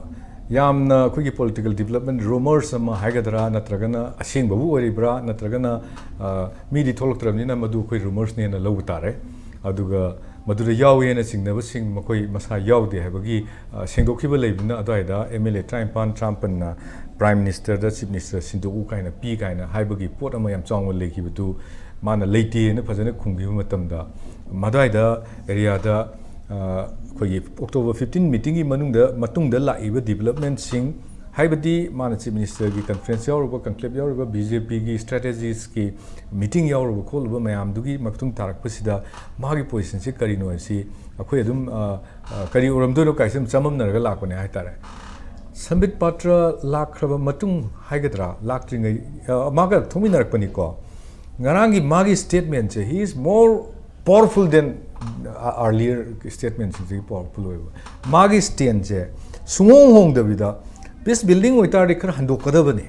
ꯌꯥꯝꯅ ꯑꯩꯈꯣꯏꯒꯤ political development rumors ꯑꯃ ꯍꯥꯏꯒꯗ꯭ꯔꯥ, ꯅꯠꯇ꯭ꯔꯒꯅ ꯑꯁꯦꯡꯕꯕꯨ ꯑꯣꯏꯔꯤꯕ꯭ꯔꯥ, ꯅꯠꯇ꯭ꯔꯒꯅ, ꯑ, ꯃꯤꯗꯤ ꯊꯣꯛꯂꯛꯇ꯭ꯔꯕꯅꯤꯅ ꯃꯗꯨ ꯑꯩꯈꯣꯏ rumorsꯅꯦꯅ ꯂꯧꯕ ꯇꯥꯔꯦ꯫ ꯑꯗꯨꯒ ꯃꯗꯨꯗ ꯌꯥꯎꯋꯦꯅ ꯆꯤꯡꯅꯕꯁꯤꯡ ꯃꯈꯣꯏ ꯃꯁꯥ ꯌꯥꯎꯗꯦ ꯍꯥꯏꯕꯒꯤ, ꯑ, ꯁꯦꯡꯗꯣꯛꯈꯤꯕ ꯂꯩꯕꯅꯤꯅ, ꯑꯗꯨꯋꯥꯏꯗ MLA ꯇꯔꯥꯅꯤꯄꯥꯟ, ꯇꯔꯥꯃꯥꯄꯟꯅ Prime Ministerꯗ, Chief Minister ꯁꯤꯟꯗꯣꯛꯎ ꯀꯥꯏꯅ ꯄꯤ ꯀꯥꯏꯅ ꯍꯥꯏꯕꯒꯤ ꯄꯣꯠ ꯑꯃ ꯌꯥꯝ ꯆꯥꯎꯅ ꯂꯩꯈꯤꯕꯗꯨ, ꯃꯥꯅ ꯂꯩꯇꯦꯅ ꯐꯖꯅ ꯈꯨꯝꯈꯤꯕ ꯃꯇꯝꯗ, ꯃꯗꯨꯋꯥꯏꯗ areaꯗ, ꯑ, ꯑꯩꯈꯣꯏꯒꯤ ꯑꯣꯛꯇꯣꯕꯔ ꯐꯤꯐꯇꯤꯟ ꯃꯤꯇꯤꯡꯒꯤ ꯃꯅꯨꯡꯗ, ꯃꯇꯨꯡꯗ ꯂꯥꯛꯏꯕ developmentꯁꯤꯡ, ꯍꯥꯏꯕꯗꯤ ꯃꯥꯅ Chief Ministerꯒꯤ conference ꯌꯥꯎꯔꯨꯕ, conclave ꯌꯥꯎꯔꯨꯕ, BJPꯒꯤ strategiesꯀꯤ meeting ꯌꯥꯎꯔꯨꯕ ꯈꯣꯠꯂꯨꯕ ꯃꯌꯥꯝꯗꯨꯒꯤ ꯃꯇꯨꯡ ꯇꯥꯔꯛꯄꯁꯤꯗ ꯃꯥꯒꯤ positionꯁꯤ ꯀꯔꯤꯅꯣ ꯍꯥꯏꯕꯁꯤ ꯑꯩꯈꯣꯏ ꯑꯗꯨꯝ, ꯑ, ꯑ, ꯀꯔꯤ ꯑꯣꯏꯔꯝꯗꯣꯏꯅꯣ ꯀꯥꯏꯁꯦ ꯑꯗꯨꯝ ꯆꯃꯝꯅꯔꯒ ꯂꯥꯛꯄꯅꯦ ꯍꯥꯏꯇꯥꯔꯦ꯫ ꯁꯝꯕꯤꯠ ꯄꯥꯇ꯭ꯔ ꯂꯥꯛꯈ꯭ꯔꯕ ꯃꯇꯨꯡ ꯍꯥꯏꯒꯗ꯭ꯔꯥ, ꯂꯥꯛꯇ꯭ꯔꯤꯉꯩ, ꯑ, ꯃꯥꯒ ꯊꯣꯛꯃꯤꯟꯅꯔꯛꯄꯅꯤꯀꯣ꯫ ꯉꯔꯥꯡꯒꯤ ꯃꯥꯒꯤ statementꯁꯦ, he is more powerful than earlier statementꯁꯤꯡꯁꯤꯒꯤ powerful ꯑꯣꯏꯕ꯫ ꯃꯥꯒꯤ standꯁꯦ ꯁꯨꯡꯍꯣꯡ ꯍꯣꯡꯗꯕꯤꯗ, peace building ꯑꯣꯏꯇꯥꯔꯗꯤ ꯈꯔ ꯍꯟꯗꯣꯛꯀꯗꯕꯅꯤ꯫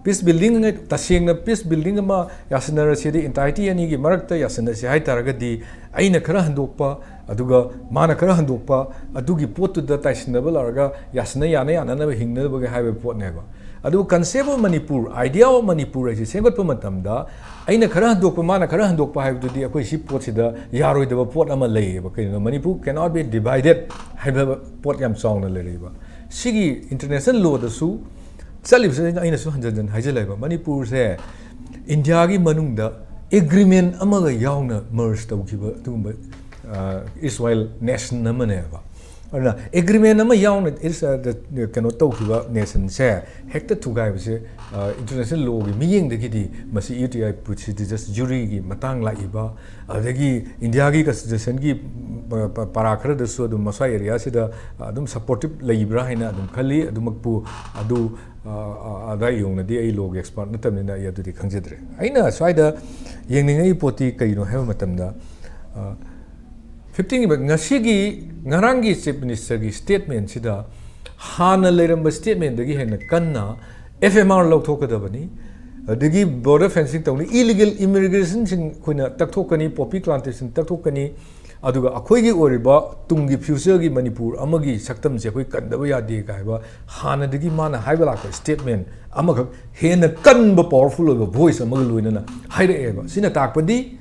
Peace building, ꯇꯁꯦꯡꯅ peace building ꯑꯃ ꯌꯥꯁꯤꯟꯅꯔꯁꯤꯗꯤ, entirety ꯑꯅꯤꯒꯤ ꯃꯔꯛꯇ ꯌꯥꯁꯤꯟꯅꯁꯤ ꯍꯥꯏꯇꯥꯔꯒꯗꯤ, ꯑꯩꯅ ꯈꯔ ꯍꯟꯗꯣꯛꯄ, ꯑꯗꯨꯒ ꯃꯥꯅ ꯈꯔ ꯍꯟꯗꯣꯛꯄ, ꯑꯗꯨꯒꯤ ꯄꯣꯠꯇꯨꯗ ꯇꯥꯏꯁꯤꯟꯅꯕ ꯂꯥꯛꯑꯒ ꯌꯥꯁꯤꯟꯅ ꯌꯥꯅ ꯌꯥꯅꯅꯕ ꯍꯤꯡꯅꯕꯒꯤ ꯍꯥꯏꯕ ꯄꯣꯠꯅꯦꯕ꯫ ꯑꯗꯨꯕꯨ concept of Manipur, idea of Manipur ꯍꯥꯏꯁꯤ ꯁꯦꯝꯒꯠꯄ ꯃꯇꯝꯗ, ꯑꯩꯅ ꯈꯔ ꯍꯟꯗꯣꯛꯄ, ꯃꯥꯅ ꯈꯔ ꯍꯟꯗꯣꯛꯄ ꯍꯥꯏꯕꯗꯨꯗꯤ ꯑꯩꯈꯣꯏ ꯁꯤ ꯄꯣꯠꯁꯤꯗ ꯌꯥꯔꯣꯏꯗꯕ ꯄꯣꯠ ꯑꯃ ꯂꯩꯌꯦꯕ꯫ ꯀꯩꯅꯣ, Manipur cannot be divided ꯍꯥꯏꯕ ꯄꯣꯠ ꯌꯥꯝ ꯆꯥꯎꯅ ꯂꯩꯔꯛꯏꯕ꯫ ꯁꯤꯒꯤ international lawꯗꯁꯨ ꯆꯠꯂꯤꯕꯁꯤꯗ ꯑꯩꯅꯁꯨ ꯍꯟꯖꯟ ꯍꯟꯖꯟ ꯍꯥꯏꯖꯜꯂꯛꯑꯦꯕ, ꯃꯅꯤꯄꯨꯔꯁꯦ ꯏꯟꯗꯤꯌꯥꯒꯤ ꯃꯅꯨꯡꯗ agreement ꯑꯃꯒ ꯌꯥꯎꯅ merge ꯇꯧꯈꯤꯕ ꯑꯗꯨꯒꯨꯝꯕ, ꯑ, erstwhile nation ꯑꯃꯅꯦꯕ꯫ ꯑꯗꯨꯅ agreement ꯑꯃ ꯌꯥꯎꯅ ꯏꯔꯁ-, ꯀꯩꯅꯣ ꯇꯧꯈꯤꯕ nationꯁꯦ ꯍꯦꯛꯇ ꯊꯨꯒꯥꯏꯕꯁꯦ, ꯑ, international lawꯒꯤ ꯃꯤꯠꯌꯦꯡꯗꯒꯤꯗꯤ ꯃꯁꯤ UTI presidency juryꯒꯤ ꯃꯇꯥꯡ ꯂꯥꯛꯏꯕ, ꯑꯗꯒꯤ ꯏꯟꯗꯤꯌꯥꯒꯤ constitutionꯒꯤ ꯄ-, ꯄ-, ꯄꯔꯥ ꯈꯔꯗꯁꯨ ꯑꯗꯨꯝ ꯃꯁ꯭ꯋꯥꯏ areaꯁꯤꯗ ꯑꯗꯨꯝ supportive ꯂꯩꯕ꯭ꯔꯥ ꯍꯥꯏꯅ ꯑꯗꯨꯝ ꯈꯜꯂꯤ꯫ ꯑꯗꯨꯃꯛꯄꯨ ꯑꯗꯨ, ꯑ, ꯑ, ꯑꯗꯥꯏ ꯌꯧꯅꯗꯤ ꯑꯩ lawꯒꯤ expert ꯅꯠꯇꯕꯅꯤꯅ ꯑꯩ ꯑꯗꯨꯗꯤ ꯈꯪꯖꯗ꯭ꯔꯦ꯫ ꯑꯩꯅ ꯁ꯭ꯋꯥꯏꯗ ꯌꯦꯡꯅꯤꯡꯉꯛꯏ ꯄꯣꯠꯇꯤ ꯀꯩꯅꯣ ꯍꯥꯏꯕ ꯃꯇꯝꯗ, ꯑ, ꯐꯤꯐꯇꯤꯟꯒꯤ ꯉꯁꯤꯒꯤ, ꯉꯔꯥꯡꯒꯤ Chief Ministerꯒꯤ statementꯁꯤꯗ ꯍꯥꯟꯅ ꯂꯩꯔꯝꯕ statement ꯗꯒꯤ ꯍꯦꯟꯅ ꯀꯟꯅ F M R ꯂꯧꯊꯣꯛꯀꯗꯕꯅꯤ꯫ ꯑꯗꯒꯤ border fencing ꯇꯧꯅꯤ, illegal immigration ꯁꯤꯡ ꯑꯩꯈꯣꯏꯅ ꯇꯛꯊꯣꯛꯀꯅꯤ, poppy plantation ꯇꯛꯊꯣꯛꯀꯅꯤ, ꯑꯗꯨꯒ ꯑꯩꯈꯣꯏꯒꯤ ꯑꯣꯏꯔꯤꯕ ꯇꯨꯡꯒꯤ future ꯒꯤ ꯃꯅꯤꯄꯨꯔ ꯑꯃꯒꯤ ꯁꯛꯇꯝꯁꯦ ꯑꯩꯈꯣꯏ ꯀꯟꯗꯕ ꯌꯥꯗꯦ ꯀꯥꯏꯕ ꯍꯥꯟꯅꯗꯒꯤ ꯃꯥꯅ ꯍꯥꯏꯕ ꯂꯥꯛꯄ statement ꯑꯃꯈꯛ ꯍꯦꯟꯅ ꯀꯟꯕ powerful ꯑꯣꯏꯕ voice ꯑꯃꯒ ꯂꯣꯏꯅꯅ ꯍꯥꯏꯔꯛꯑꯦꯕ꯫ ꯁꯤꯅ ꯇꯥꯛꯄꯗꯤ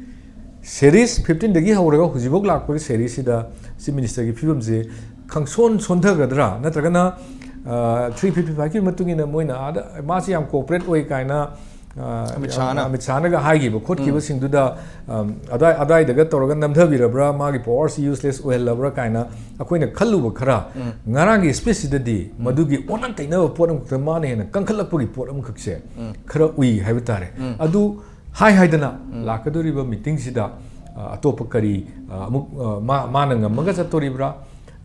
series fifteen ꯗꯒꯤ ꯍꯧꯔꯒ ꯍꯧꯖꯤꯛꯐꯥꯎ ꯂꯥꯛꯄꯒꯤ series ꯁꯤꯗ Chief Minister ꯒꯤ ꯐꯤꯕꯝꯁꯦ ꯈꯪꯁꯣꯟ ꯁꯣꯟꯊꯒꯗ꯭ꯔꯥ, ꯅꯠꯇ꯭ꯔꯒꯅ three fifty five ꯀꯤ ꯃꯇꯨꯡ ꯏꯟꯅ ꯃꯣꯏꯅ ꯑꯥꯗ ꯃꯥꯁꯤ ꯌꯥꯝ cooperate ꯑꯣꯏ ꯀꯥꯏꯅ, ꯑ, ꯑꯃꯤꯠ ꯁꯥꯍꯅ꯫ ꯑꯃꯤꯠ ꯁꯥꯍꯅꯒ ꯍꯥꯏꯈꯤꯕ ꯈꯣꯠꯈꯤꯕꯁꯤꯡꯗꯨꯗ, ꯑꯝ, ꯑꯗꯥꯏ-, ꯑꯗꯥꯏꯗꯒ ꯇꯧꯔꯒ ꯅꯝꯊꯕꯤꯔꯕ꯭ꯔꯥ, ꯃꯥꯒꯤ power ꯁꯤ useless ꯑꯣꯏꯍꯜꯂꯕ꯭ꯔꯥ ꯀꯥꯏꯅ ꯑꯩꯈꯣꯏꯅ ꯈꯜꯂꯨꯕ ꯈꯔ, ꯎꯝ꯫ ꯉꯔꯥꯡꯒꯤ speech ꯁꯤꯗꯗꯤ ꯎꯝ꯫ ꯃꯗꯨꯒꯤ ꯑꯣꯟꯅ ꯇꯩꯅꯕ ꯄꯣꯠ ꯑꯃꯈꯛꯇ ꯃꯥꯅ ꯍꯦꯟꯅ ꯀꯟꯈꯠꯂꯛꯄꯒꯤ ꯄꯣꯠ ꯑꯃꯈꯛꯁꯦ ꯎꯝ꯫ ꯈꯔ ꯎꯏ ꯍꯥꯏꯕ ꯇꯥꯔꯦ꯫ ꯎꯝ꯫ ꯑꯗꯨ ꯍꯥꯏ ꯍꯥꯏꯗꯅ ꯎꯝ꯫ ꯂꯥꯛꯀꯗꯧꯔꯤꯕ meeting ꯁꯤꯗ, ꯑ, ꯑꯇꯣꯞꯄ ꯀꯔꯤ, ꯑ, ꯑꯃꯨꯛ, ꯑ, ꯃꯥ-, ꯃꯥꯅ ꯉꯝꯃꯒ ꯆꯠꯇꯣꯔꯤꯕ꯭ꯔꯥ?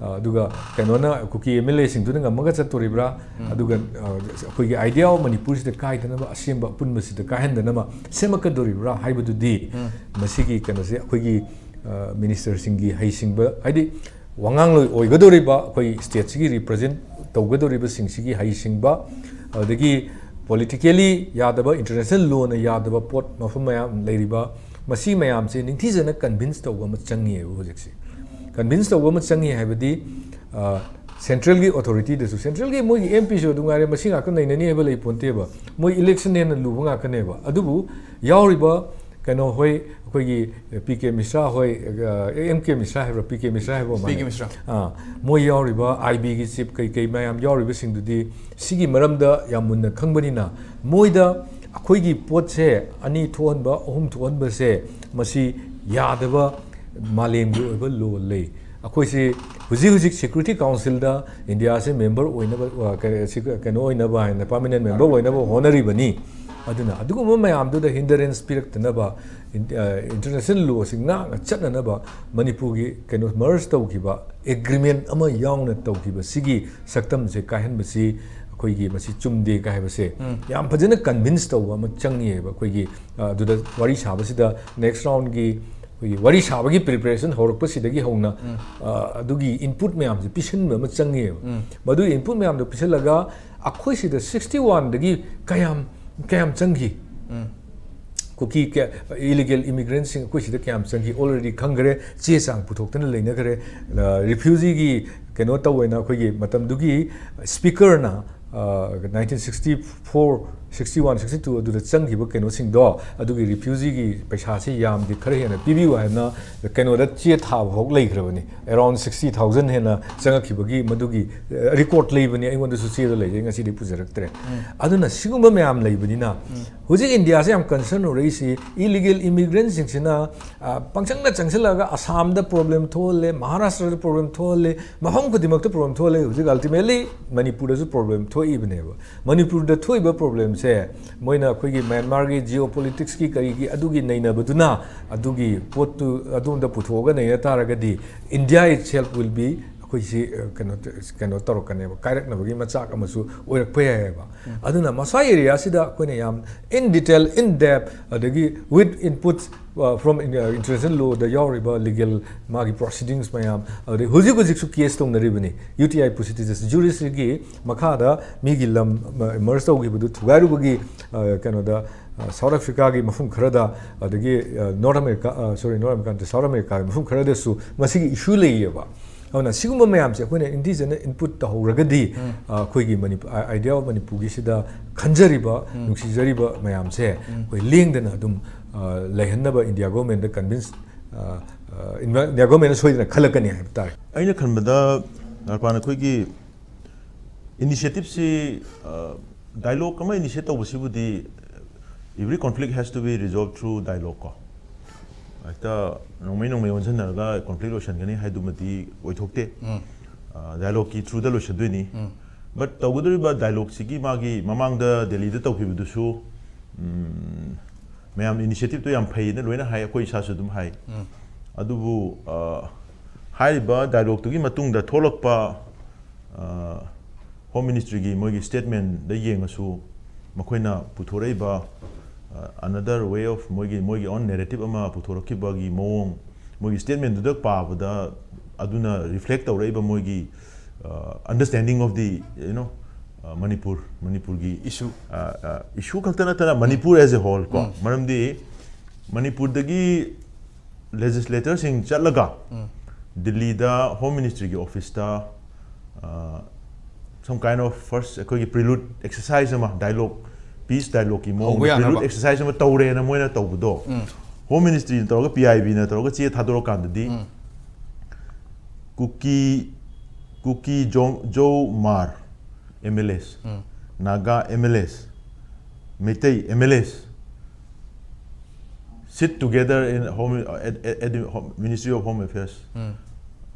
ꯑ, ꯑꯗꯨꯒ ꯀꯩꯅꯣꯅ, ꯀꯨꯀꯤ M L A ꯁꯤꯡꯗꯨꯅ ꯉꯝꯃꯒ ꯆꯠꯇꯣꯔꯤꯕ꯭ꯔꯥ? ꯎꯝ꯫ ꯑꯗꯨꯒ, ꯑ, ꯑꯩꯈꯣꯏꯒꯤ idea of ꯃꯅꯤꯄꯨꯔꯁꯤꯗ ꯀꯥꯏꯗꯅꯕ, ꯑꯁꯦꯝꯕ ꯑꯄꯨꯟꯕꯁꯤꯗ ꯀꯥꯏꯍꯟꯗꯅꯕ ꯁꯦꯝꯃꯛꯀꯗꯣꯔꯤꯕ꯭ꯔꯥ ꯍꯥꯏꯕꯗꯨꯗꯤ ꯎꯝ꯫ ꯃꯁꯤꯒꯤ ꯀꯩꯅꯣꯁꯦ ꯑꯩꯈꯣꯏꯒꯤ, ꯑ, minister ꯁꯤꯡꯒꯤ ꯍꯩꯁꯤꯡꯕ, ꯍꯥꯏꯗꯤ ꯋꯥꯉꯥꯡꯂꯣꯏ ꯑꯣꯏꯒꯗꯧꯔꯤꯕ ꯑꯩꯈꯣꯏ state ꯁꯤꯒꯤ represent ꯇꯧꯒꯗꯧꯔꯤꯕꯁꯤꯡꯁꯤꯒꯤ ꯍꯩꯁꯤꯡꯕ, ꯑꯗꯒꯤ politically ꯌꯥꯗꯕ, international law ꯅ ꯌꯥꯗꯕ ꯄꯣꯠ ꯃꯐꯝ ꯃꯌꯥꯝ ꯂꯩꯔꯤꯕ, ꯃꯁꯤ ꯃꯌꯥꯝꯁꯦ ꯅꯤꯡꯊꯤꯖꯅ convince ꯇꯧꯕ ꯑꯃ ꯆꯪꯉꯤꯑꯕ ꯍꯧꯖꯤꯛꯁꯦ꯫ Convince ꯇꯧꯕ ꯑꯃ ꯆꯪꯉꯤ ꯍꯥꯏꯕꯗꯤ, ꯑ, central ꯒꯤ authority ꯗꯁꯨ, central ꯒꯤ ꯃꯣꯏꯒꯤ M P ꯁꯨ ꯑꯗꯨ ꯉꯥꯏꯔꯦ, ꯃꯁꯤ ꯉꯥꯛꯇ ꯅꯩꯅꯅꯤ ꯍꯥꯏꯕ ꯂꯩ ꯄꯣꯟꯇꯦꯕ꯫ ꯃꯣꯏ election ꯍꯦꯟꯅ ꯂꯨꯕ ꯉꯥꯛꯇꯅꯦꯕ꯫ ꯑꯗꯨꯕꯨ ꯌꯥꯎꯔꯤꯕ ꯀꯩꯅꯣ ꯍꯣꯏ, ꯑꯩꯈꯣꯏꯒꯤ P K ꯃꯤꯁ꯭ꯔꯥ ꯍꯣꯏ, ꯑ, M K ꯃꯤꯁ꯭ꯔꯥ ꯍꯥꯏꯕ꯭ꯔꯥ, P K ꯃꯤꯁ꯭ꯔꯥ ꯍꯥꯏꯕ ꯄꯤ ꯀꯦ ꯃꯥꯜꯂꯦ꯫ ꯃꯤꯁ꯭ꯔꯥ꯫ ꯑꯥ, ꯃꯣꯏ ꯌꯥꯎꯔꯤꯕ, I B ꯒꯤ chief ꯀꯩ ꯀꯩ ꯃꯌꯥꯝ ꯌꯥꯎꯔꯤꯕꯁꯤꯡꯗꯨꯗꯤ ꯁꯤꯒꯤ ꯃꯔꯝꯗ ꯌꯥꯝ ꯃꯨꯟꯅ ꯈꯪꯕꯅꯤꯅ, ꯃꯣꯏꯗ ꯑꯩꯈꯣꯏꯒꯤ ꯄꯣꯠꯁꯦ ꯑꯅꯤ ꯊꯣꯛꯍꯟꯕ, ꯑꯍꯨꯝ ꯊꯣꯛꯍꯟꯕꯁꯦ, ꯃꯁꯤ ꯌꯥꯗꯕ ꯃꯥꯂꯦꯝꯒꯤ ꯑꯣꯏꯕ law ꯂꯩ꯫ ꯑꯩꯈꯣꯏꯁꯤ ꯍꯧꯖꯤꯛ ꯍꯧꯖꯤꯛ Security Council ꯗ ꯏꯟꯗꯤꯌꯥꯁꯦ member ꯑꯣꯏꯅꯕ, ꯑ, ꯀ-, ꯁꯤ-, ꯀꯩꯅꯣ ꯑꯣꯏꯅꯕ ꯍꯥꯏꯅ, permanent member ꯑꯣꯏꯅꯕ ꯍꯣꯠꯅꯔꯤꯕꯅꯤ꯫ ꯑꯗꯨꯅ ꯑꯗꯨꯒꯨꯝꯕ ꯃꯌꯥꯝꯗꯨꯗ hindrance ꯄꯤꯔꯛꯇꯅꯕ, ꯏꯟ-, ꯑ, international law ꯁꯤ ꯉꯥꯛꯅ ꯆꯠꯅꯅꯕ ꯃꯅꯤꯄꯨꯔꯒꯤ ꯀꯩꯅꯣ merge ꯇꯧꯈꯤꯕ agreement ꯑꯃ ꯌꯥꯎꯅ ꯇꯧꯈꯤꯕ ꯁꯤꯒꯤ ꯁꯛꯇꯝꯁꯦ ꯀꯥꯏꯍꯟꯕꯁꯤ ꯑꯩꯈꯣꯏꯒꯤ ꯃꯁꯤ ꯆꯨꯝꯗꯦ ꯀꯥꯏ ꯍꯥꯏꯕꯁꯦ ꯎꯝ꯫ ꯌꯥꯝ ꯐꯖꯅ convince ꯇꯧꯕ ꯑꯃ ꯆꯪꯉꯤꯑꯕ꯫ ꯑꯩꯈꯣꯏꯒꯤ, ꯑ, ꯑꯗꯨꯗ ꯋꯥꯔꯤ ꯁꯥꯕꯁꯤꯗ next round ꯒꯤ ꯑꯩꯈꯣꯏꯒꯤ ꯋꯥꯔꯤ ꯁꯥꯕꯒꯤ ꯄ꯭ꯔꯤꯄꯦꯔꯦꯁꯟ ꯍꯧꯔꯛꯄꯁꯤꯗꯒꯤ ꯍꯧꯅ ꯑ, ꯑꯗꯨꯒꯤ ꯏꯟꯄꯨꯠ ꯃꯌꯥꯝꯁꯦ ꯄꯤꯁꯤꯟꯕ ꯑꯃ ꯆꯪꯉꯦꯕ꯫ ꯃꯗꯨꯒꯤ ꯏꯟꯄꯨꯠ ꯃꯌꯥꯝꯗꯣ ꯄꯤꯁꯤꯜꯂꯒ ꯑꯩꯈꯣꯏ ꯁꯤꯗ ꯁꯤꯛꯁꯇꯤ ꯋꯥꯟꯗꯒꯤ ꯀꯌꯥꯝ ꯀꯌꯥꯝ ꯆꯪꯈꯤ? ꯀꯨꯀꯤ ꯏꯂꯤꯒꯦꯜ ꯏꯃꯤꯒ꯭ꯔꯦꯟꯁꯤꯡ ꯑꯩꯈꯣꯏ ꯁꯤꯗ ꯀꯌꯥꯝ ꯆꯪꯈꯤ? ꯑꯣꯜꯔꯦꯗꯤ ꯈꯪꯈ꯭ꯔꯦ, ꯆꯦ ꯆꯥꯡ ꯄꯨꯊꯣꯛꯇꯅ ꯂꯩꯅꯈ꯭ꯔꯦ꯫ ꯔꯤꯐ꯭ꯌꯨꯖꯤꯒꯤ ꯀꯩꯅꯣ ꯇꯧꯋꯦꯅ ꯑꯩꯈꯣꯏꯒꯤ ꯃꯇꯝꯗꯨꯒꯤ ꯁ꯭ꯄꯤꯀꯔꯅ nineteen sixty four sixty one sixty two ꯑꯗꯨꯗ ꯆꯪꯈꯤꯕ ꯀꯩꯅꯣꯁꯤꯡꯗꯣ, ꯑꯗꯨꯒꯤ ꯔꯤꯐ꯭ꯌꯨꯖꯤꯒꯤ ꯄꯩꯁꯥꯁꯤ ꯌꯥꯝꯗꯤ ꯈꯔ ꯍꯦꯟꯅ ꯄꯤꯕꯤꯌꯨ ꯍꯥꯏꯅ ꯀꯩꯅꯣꯗ ꯆꯦ ꯊꯥꯕ ꯐꯥꯎ ꯂꯩꯈ꯭ꯔꯕꯅꯤ꯫ ꯑꯦꯔꯥꯎꯟ ꯁꯤꯛꯁꯇꯤ ꯊꯥꯎꯖꯟ ꯍꯦꯟꯅ ꯆꯪꯉꯛꯈꯤꯕꯒꯤ ꯃꯗꯨꯒꯤ ꯔꯤꯀꯣꯔꯠ ꯂꯩꯕꯅꯤ, ꯑꯩꯉꯣꯟꯗꯁꯨ ꯆꯦꯗ ꯂꯩꯖꯩ, ꯉꯁꯤꯗꯤ ꯄꯨꯖꯔꯛꯇ꯭ꯔꯦ꯫ ꯑꯗꯨꯅ ꯁꯤꯒꯨꯝꯕ ꯃꯌꯥꯝ ꯂꯩꯕꯅꯤꯅ ꯍꯧꯖꯤꯛ ꯏꯟꯗꯤꯌꯥꯁꯦ ꯌꯥꯝ ꯀꯟꯁꯔꯟ ꯑꯣꯏꯔꯛꯏꯁꯤ ꯏꯂꯤꯒꯦꯜ ꯏꯃꯤꯒ꯭ꯔꯦꯟꯁꯤꯡꯁꯤꯅ, ꯑ, ꯄꯪꯆꯪꯗ ꯆꯪꯁꯤꯜꯂꯛꯑꯒ ꯑꯁꯥꯝꯗ ꯄ꯭ꯔꯣꯕ꯭ꯂꯦꯝ ꯊꯣꯛꯍꯜꯂꯦ, ꯃꯍꯥꯔꯥꯁꯇ꯭ꯔꯗ ꯄ꯭ꯔꯣꯕ꯭ꯂꯦꯝ ꯊꯣꯛꯍꯜꯂꯦ, ꯃꯐꯝ ꯈꯨꯗꯤꯡꯃꯛꯇ ꯄ꯭ꯔꯣꯕ꯭ꯂꯦꯝ ꯊꯣꯛꯍꯜꯂꯦ꯫ ꯍꯧꯖꯤꯛ ꯑꯜꯇꯤꯃꯦꯠꯂꯤ ꯃꯅꯤꯄꯨꯔꯗꯁꯨ ꯄ꯭ꯔꯣꯕ꯭ꯂꯦꯝ ꯊꯣꯛꯏꯕꯅꯦꯕ꯫ ꯃꯅꯤꯄꯨꯔꯗ ꯊꯣꯛꯏꯕ ꯄ꯭ꯔꯣꯕ꯭ꯂꯦꯝꯁꯦ ꯃꯣꯏꯅ ꯑꯩꯈꯣꯏꯒꯤ ꯃ꯭ꯌꯥꯟꯃꯥꯔꯒꯤ ꯖꯤꯑꯣ ꯄꯣꯂꯤꯇꯤꯛꯁꯀꯤ ꯀꯔꯤꯒꯤ ꯑꯗꯨꯒꯤ ꯅꯩꯅꯕꯗꯨꯅ ꯑꯗꯨꯒꯤ ꯄꯣꯠꯇꯨ ꯑꯗꯣꯝꯗ ꯄꯨꯊꯣꯛꯑꯒ ꯅꯩꯅ ꯇꯥꯔꯒꯗꯤ India itself will be ꯑꯩꯈꯣꯏꯁꯤ, ꯑ, ꯀꯩꯅꯣ, ꯀꯩꯅꯣ ꯇꯧꯔꯛꯀꯅꯦꯕ, ꯀꯥꯏꯔꯛꯅꯕꯒꯤ ꯃꯆꯥꯛ ꯑꯃꯁꯨ ꯑꯣꯏꯔꯛꯄ ꯌꯥꯏꯑꯕ꯫ ꯑꯗꯨꯅ ꯃꯁ꯭ꯋꯥꯏ ꯑꯦꯔꯤꯌꯥꯁꯤꯗ ꯑꯩꯈꯣꯏꯅ ꯌꯥꯝ in detail, in depth, ꯑꯗꯒꯤ with inputs, uh, from in-, uh, international lawꯗ ꯌꯥꯎꯔꯤꯕ ꯂꯤꯒꯦꯜ ꯃꯥꯒꯤ ꯄ꯭ꯔꯣꯁꯤꯗꯤꯡꯁ ꯃꯌꯥꯝ, ꯑꯗꯩ ꯍꯧꯖꯤꯛ ꯍꯧꯖꯤꯛꯁꯨ ꯀꯦꯁ ꯇꯧꯅꯔꯤꯕꯅꯤ꯫ ꯌꯨ ꯇꯤ ꯑꯥꯏ ꯄꯨꯁꯤꯇꯤꯁꯤꯁ ꯖꯨꯔꯤꯁꯇ꯭ꯔꯤꯒꯤ ꯃꯈꯥꯗ ꯃꯤꯒꯤ ꯂꯝ, ꯑ, ꯃꯔꯖ ꯇꯧꯈꯤꯕꯗꯨ ꯊꯨꯒꯥꯏꯔꯨꯕꯒꯤ, ꯑ, ꯀꯩꯅꯣꯗ, ꯑ, ꯁꯥꯎꯠ ꯑꯐ꯭ꯔꯤꯀꯥꯒꯤ ꯃꯐꯝ ꯈꯔꯗ, ꯑꯗꯒꯤ, ꯑ, ꯅꯣꯔꯠ ꯑꯃꯦꯔꯤꯀꯥ, ꯑ, ꯁꯣꯔꯤ, ꯅꯣꯔꯠ ꯑꯃꯦꯔꯤꯀꯥ ꯅꯠꯇꯦ, ꯁꯥꯎꯠ ꯑꯃꯦꯔꯤꯀꯥꯒꯤ ꯃꯐꯝ ꯈꯔꯗꯁꯨ ꯃꯁꯤꯒꯤ ꯏꯁꯨ ꯂꯩꯌꯦꯕ꯫ ꯑꯗꯨꯅ ꯁꯤꯒꯨꯝꯕ ꯃꯌꯥꯝꯁꯦ ꯑꯩꯈꯣꯏꯅ ꯏꯟꯗꯤꯖꯅ ꯏꯟꯄꯨꯠ ꯇꯧꯍꯧꯔꯒꯗꯤ, ꯑ, ꯑꯩꯈꯣꯏꯒꯤ ꯃꯅꯤꯄꯨ-, ꯑ, idea of ꯃꯅꯤꯄꯨꯔꯒꯤꯁꯤꯗ ꯈꯟꯖꯔꯤꯕ, ꯅꯨꯡꯁꯤꯖꯔꯤꯕ ꯃꯌꯥꯝꯁꯦ ꯑꯩꯈꯣꯏ ꯂꯦꯡꯗꯅ ꯑꯗꯨꯝ, ꯑ, ꯂꯩꯍꯟꯅꯕ ꯏꯟꯗꯤꯌꯥ ꯒꯣꯔꯃꯦꯟꯗ ꯀꯟꯚꯤꯟꯁ, ꯑ, ꯑ, ꯏꯟꯗꯤꯌꯥ ꯒꯣꯔꯃꯦꯟꯅ ꯁꯣꯏꯗꯅ ꯈꯜꯂꯛꯀꯅꯤ ꯍꯥꯏꯕ ꯇꯥꯔꯦ꯫ ꯑꯩꯅ ꯈꯟꯕꯗ, ꯗꯥꯔꯄꯥꯟ, ꯑꯩꯈꯣꯏꯒꯤ ꯏꯅꯤꯁꯤꯌꯦꯇꯤꯞꯁꯤ, ꯑ, ꯗꯥꯏꯂꯣꯒ ꯑꯃ ꯏꯅꯤꯁꯤꯌꯦꯠ ꯇꯧꯕꯁꯤꯕꯨꯗꯤ, every conflict has to be resolved through dialogue ꯀꯣ꯫ ꯍꯦꯛꯇ ꯅꯣꯡꯃꯩ ꯅꯣꯡꯃꯩ ꯑꯣꯟꯁꯤꯟꯅꯔꯒ ꯀꯣꯟꯐ꯭ꯂꯤꯛ ꯂꯣꯏꯁꯤꯟꯒꯅꯤ ꯍꯥꯏꯗꯨꯃꯗꯤ ꯑꯣꯏꯊꯣꯛꯇꯦ꯫ ꯗꯥꯏꯂꯣꯒꯀꯤ ꯊ꯭ꯔꯨꯗ ꯂꯣꯏꯁꯤꯟꯗꯣꯏꯅꯤ꯫ But ꯇꯧꯒꯗꯧꯔꯤꯕ ꯗꯥꯏꯂꯣꯒꯁꯤꯒꯤ ꯃꯥꯒꯤ ꯃꯃꯥꯡꯗ ꯗꯦꯜꯂꯤꯗ ꯇꯧꯈꯤꯕꯗꯨꯁꯨ, ꯎꯝ, ꯃꯌꯥꯝ ꯏꯅꯤꯁꯤꯌꯦꯇꯤꯞꯇꯣ ꯌꯥꯝ ꯐꯩꯅ ꯂꯣꯏꯅ ꯍꯥꯏ, ꯑꯩꯈꯣꯏ ꯏꯁꯥꯁꯨ ꯑꯗꯨꯝ ꯍꯥꯏ꯫ ꯑꯗꯨꯕꯨ, ꯑ, ꯍꯥꯏꯔꯤꯕ ꯗꯥꯏꯂꯣꯒꯇꯨꯒꯤ ꯃꯇꯨꯡꯗ ꯊꯣꯛꯂꯛꯄ, ꯑ, ꯍꯣꯝ ꯃꯤꯅꯤꯁꯇ꯭ꯔꯤꯒꯤ ꯃꯣꯏꯒꯤ ꯁ꯭ꯇꯦꯠꯃꯦꯟꯗ ꯌꯦꯡꯉꯁꯨ, ꯃꯈꯣꯏꯅ ꯄꯨꯊꯣꯔꯛꯏꯕ, another way of ꯃꯣꯏꯒꯤ ꯃꯣꯏꯒꯤ own narrative ꯑꯃ ꯄꯨꯊꯣꯔꯛꯈꯤꯕꯒꯤ ꯃꯑꯣꯡ, ꯃꯣꯏꯒꯤ statement ꯗꯨꯗ ꯄꯥꯕꯗ ꯑꯗꯨꯅ reflect ꯇꯧꯔꯛꯏꯕ ꯃꯣꯏꯒꯤ understanding of the, you know, Manipur, ꯃꯅꯤꯄꯨꯔꯒꯤ Issue. issue ꯈꯛꯇ ꯅꯠꯇꯅ ꯃꯅꯤꯄꯨꯔ as a whole ꯀꯣ, ꯃꯔꯝꯗꯤ ꯃꯅꯤꯄꯨꯔꯗꯒꯤ legislator ꯁꯤꯡ ꯆꯠꯂꯒ ꯗꯤꯜꯂꯤꯗ Home Ministry ꯒꯤ office ꯇ some kind of first ꯑꯩꯈꯣꯏꯒꯤ prelude exercise ꯑꯃ, dialogue, peace dialogue ꯀꯤ ꯃꯑꯣꯡꯗ ꯍꯧꯕ ꯌꯥꯅꯕ. Prelude exercise ꯑꯃ ꯇꯧꯔꯦꯅ ꯃꯣꯏꯅ ꯇꯧꯕꯗꯣ, Home Ministry ꯅ ꯇꯧꯔꯒ P I B ꯅ ꯇꯧꯔꯒ ꯆꯦ ꯊꯥꯗꯣꯔꯛꯀꯥꯟꯗꯗꯤ ꯀꯨꯀꯤ ꯀꯨꯀꯤ ꯖꯣ- ꯖꯧ ꯃꯥꯔ M L As, Naga M L As, Meitei M L As sit together in home, at, at, at the home, Ministry of Home Affairs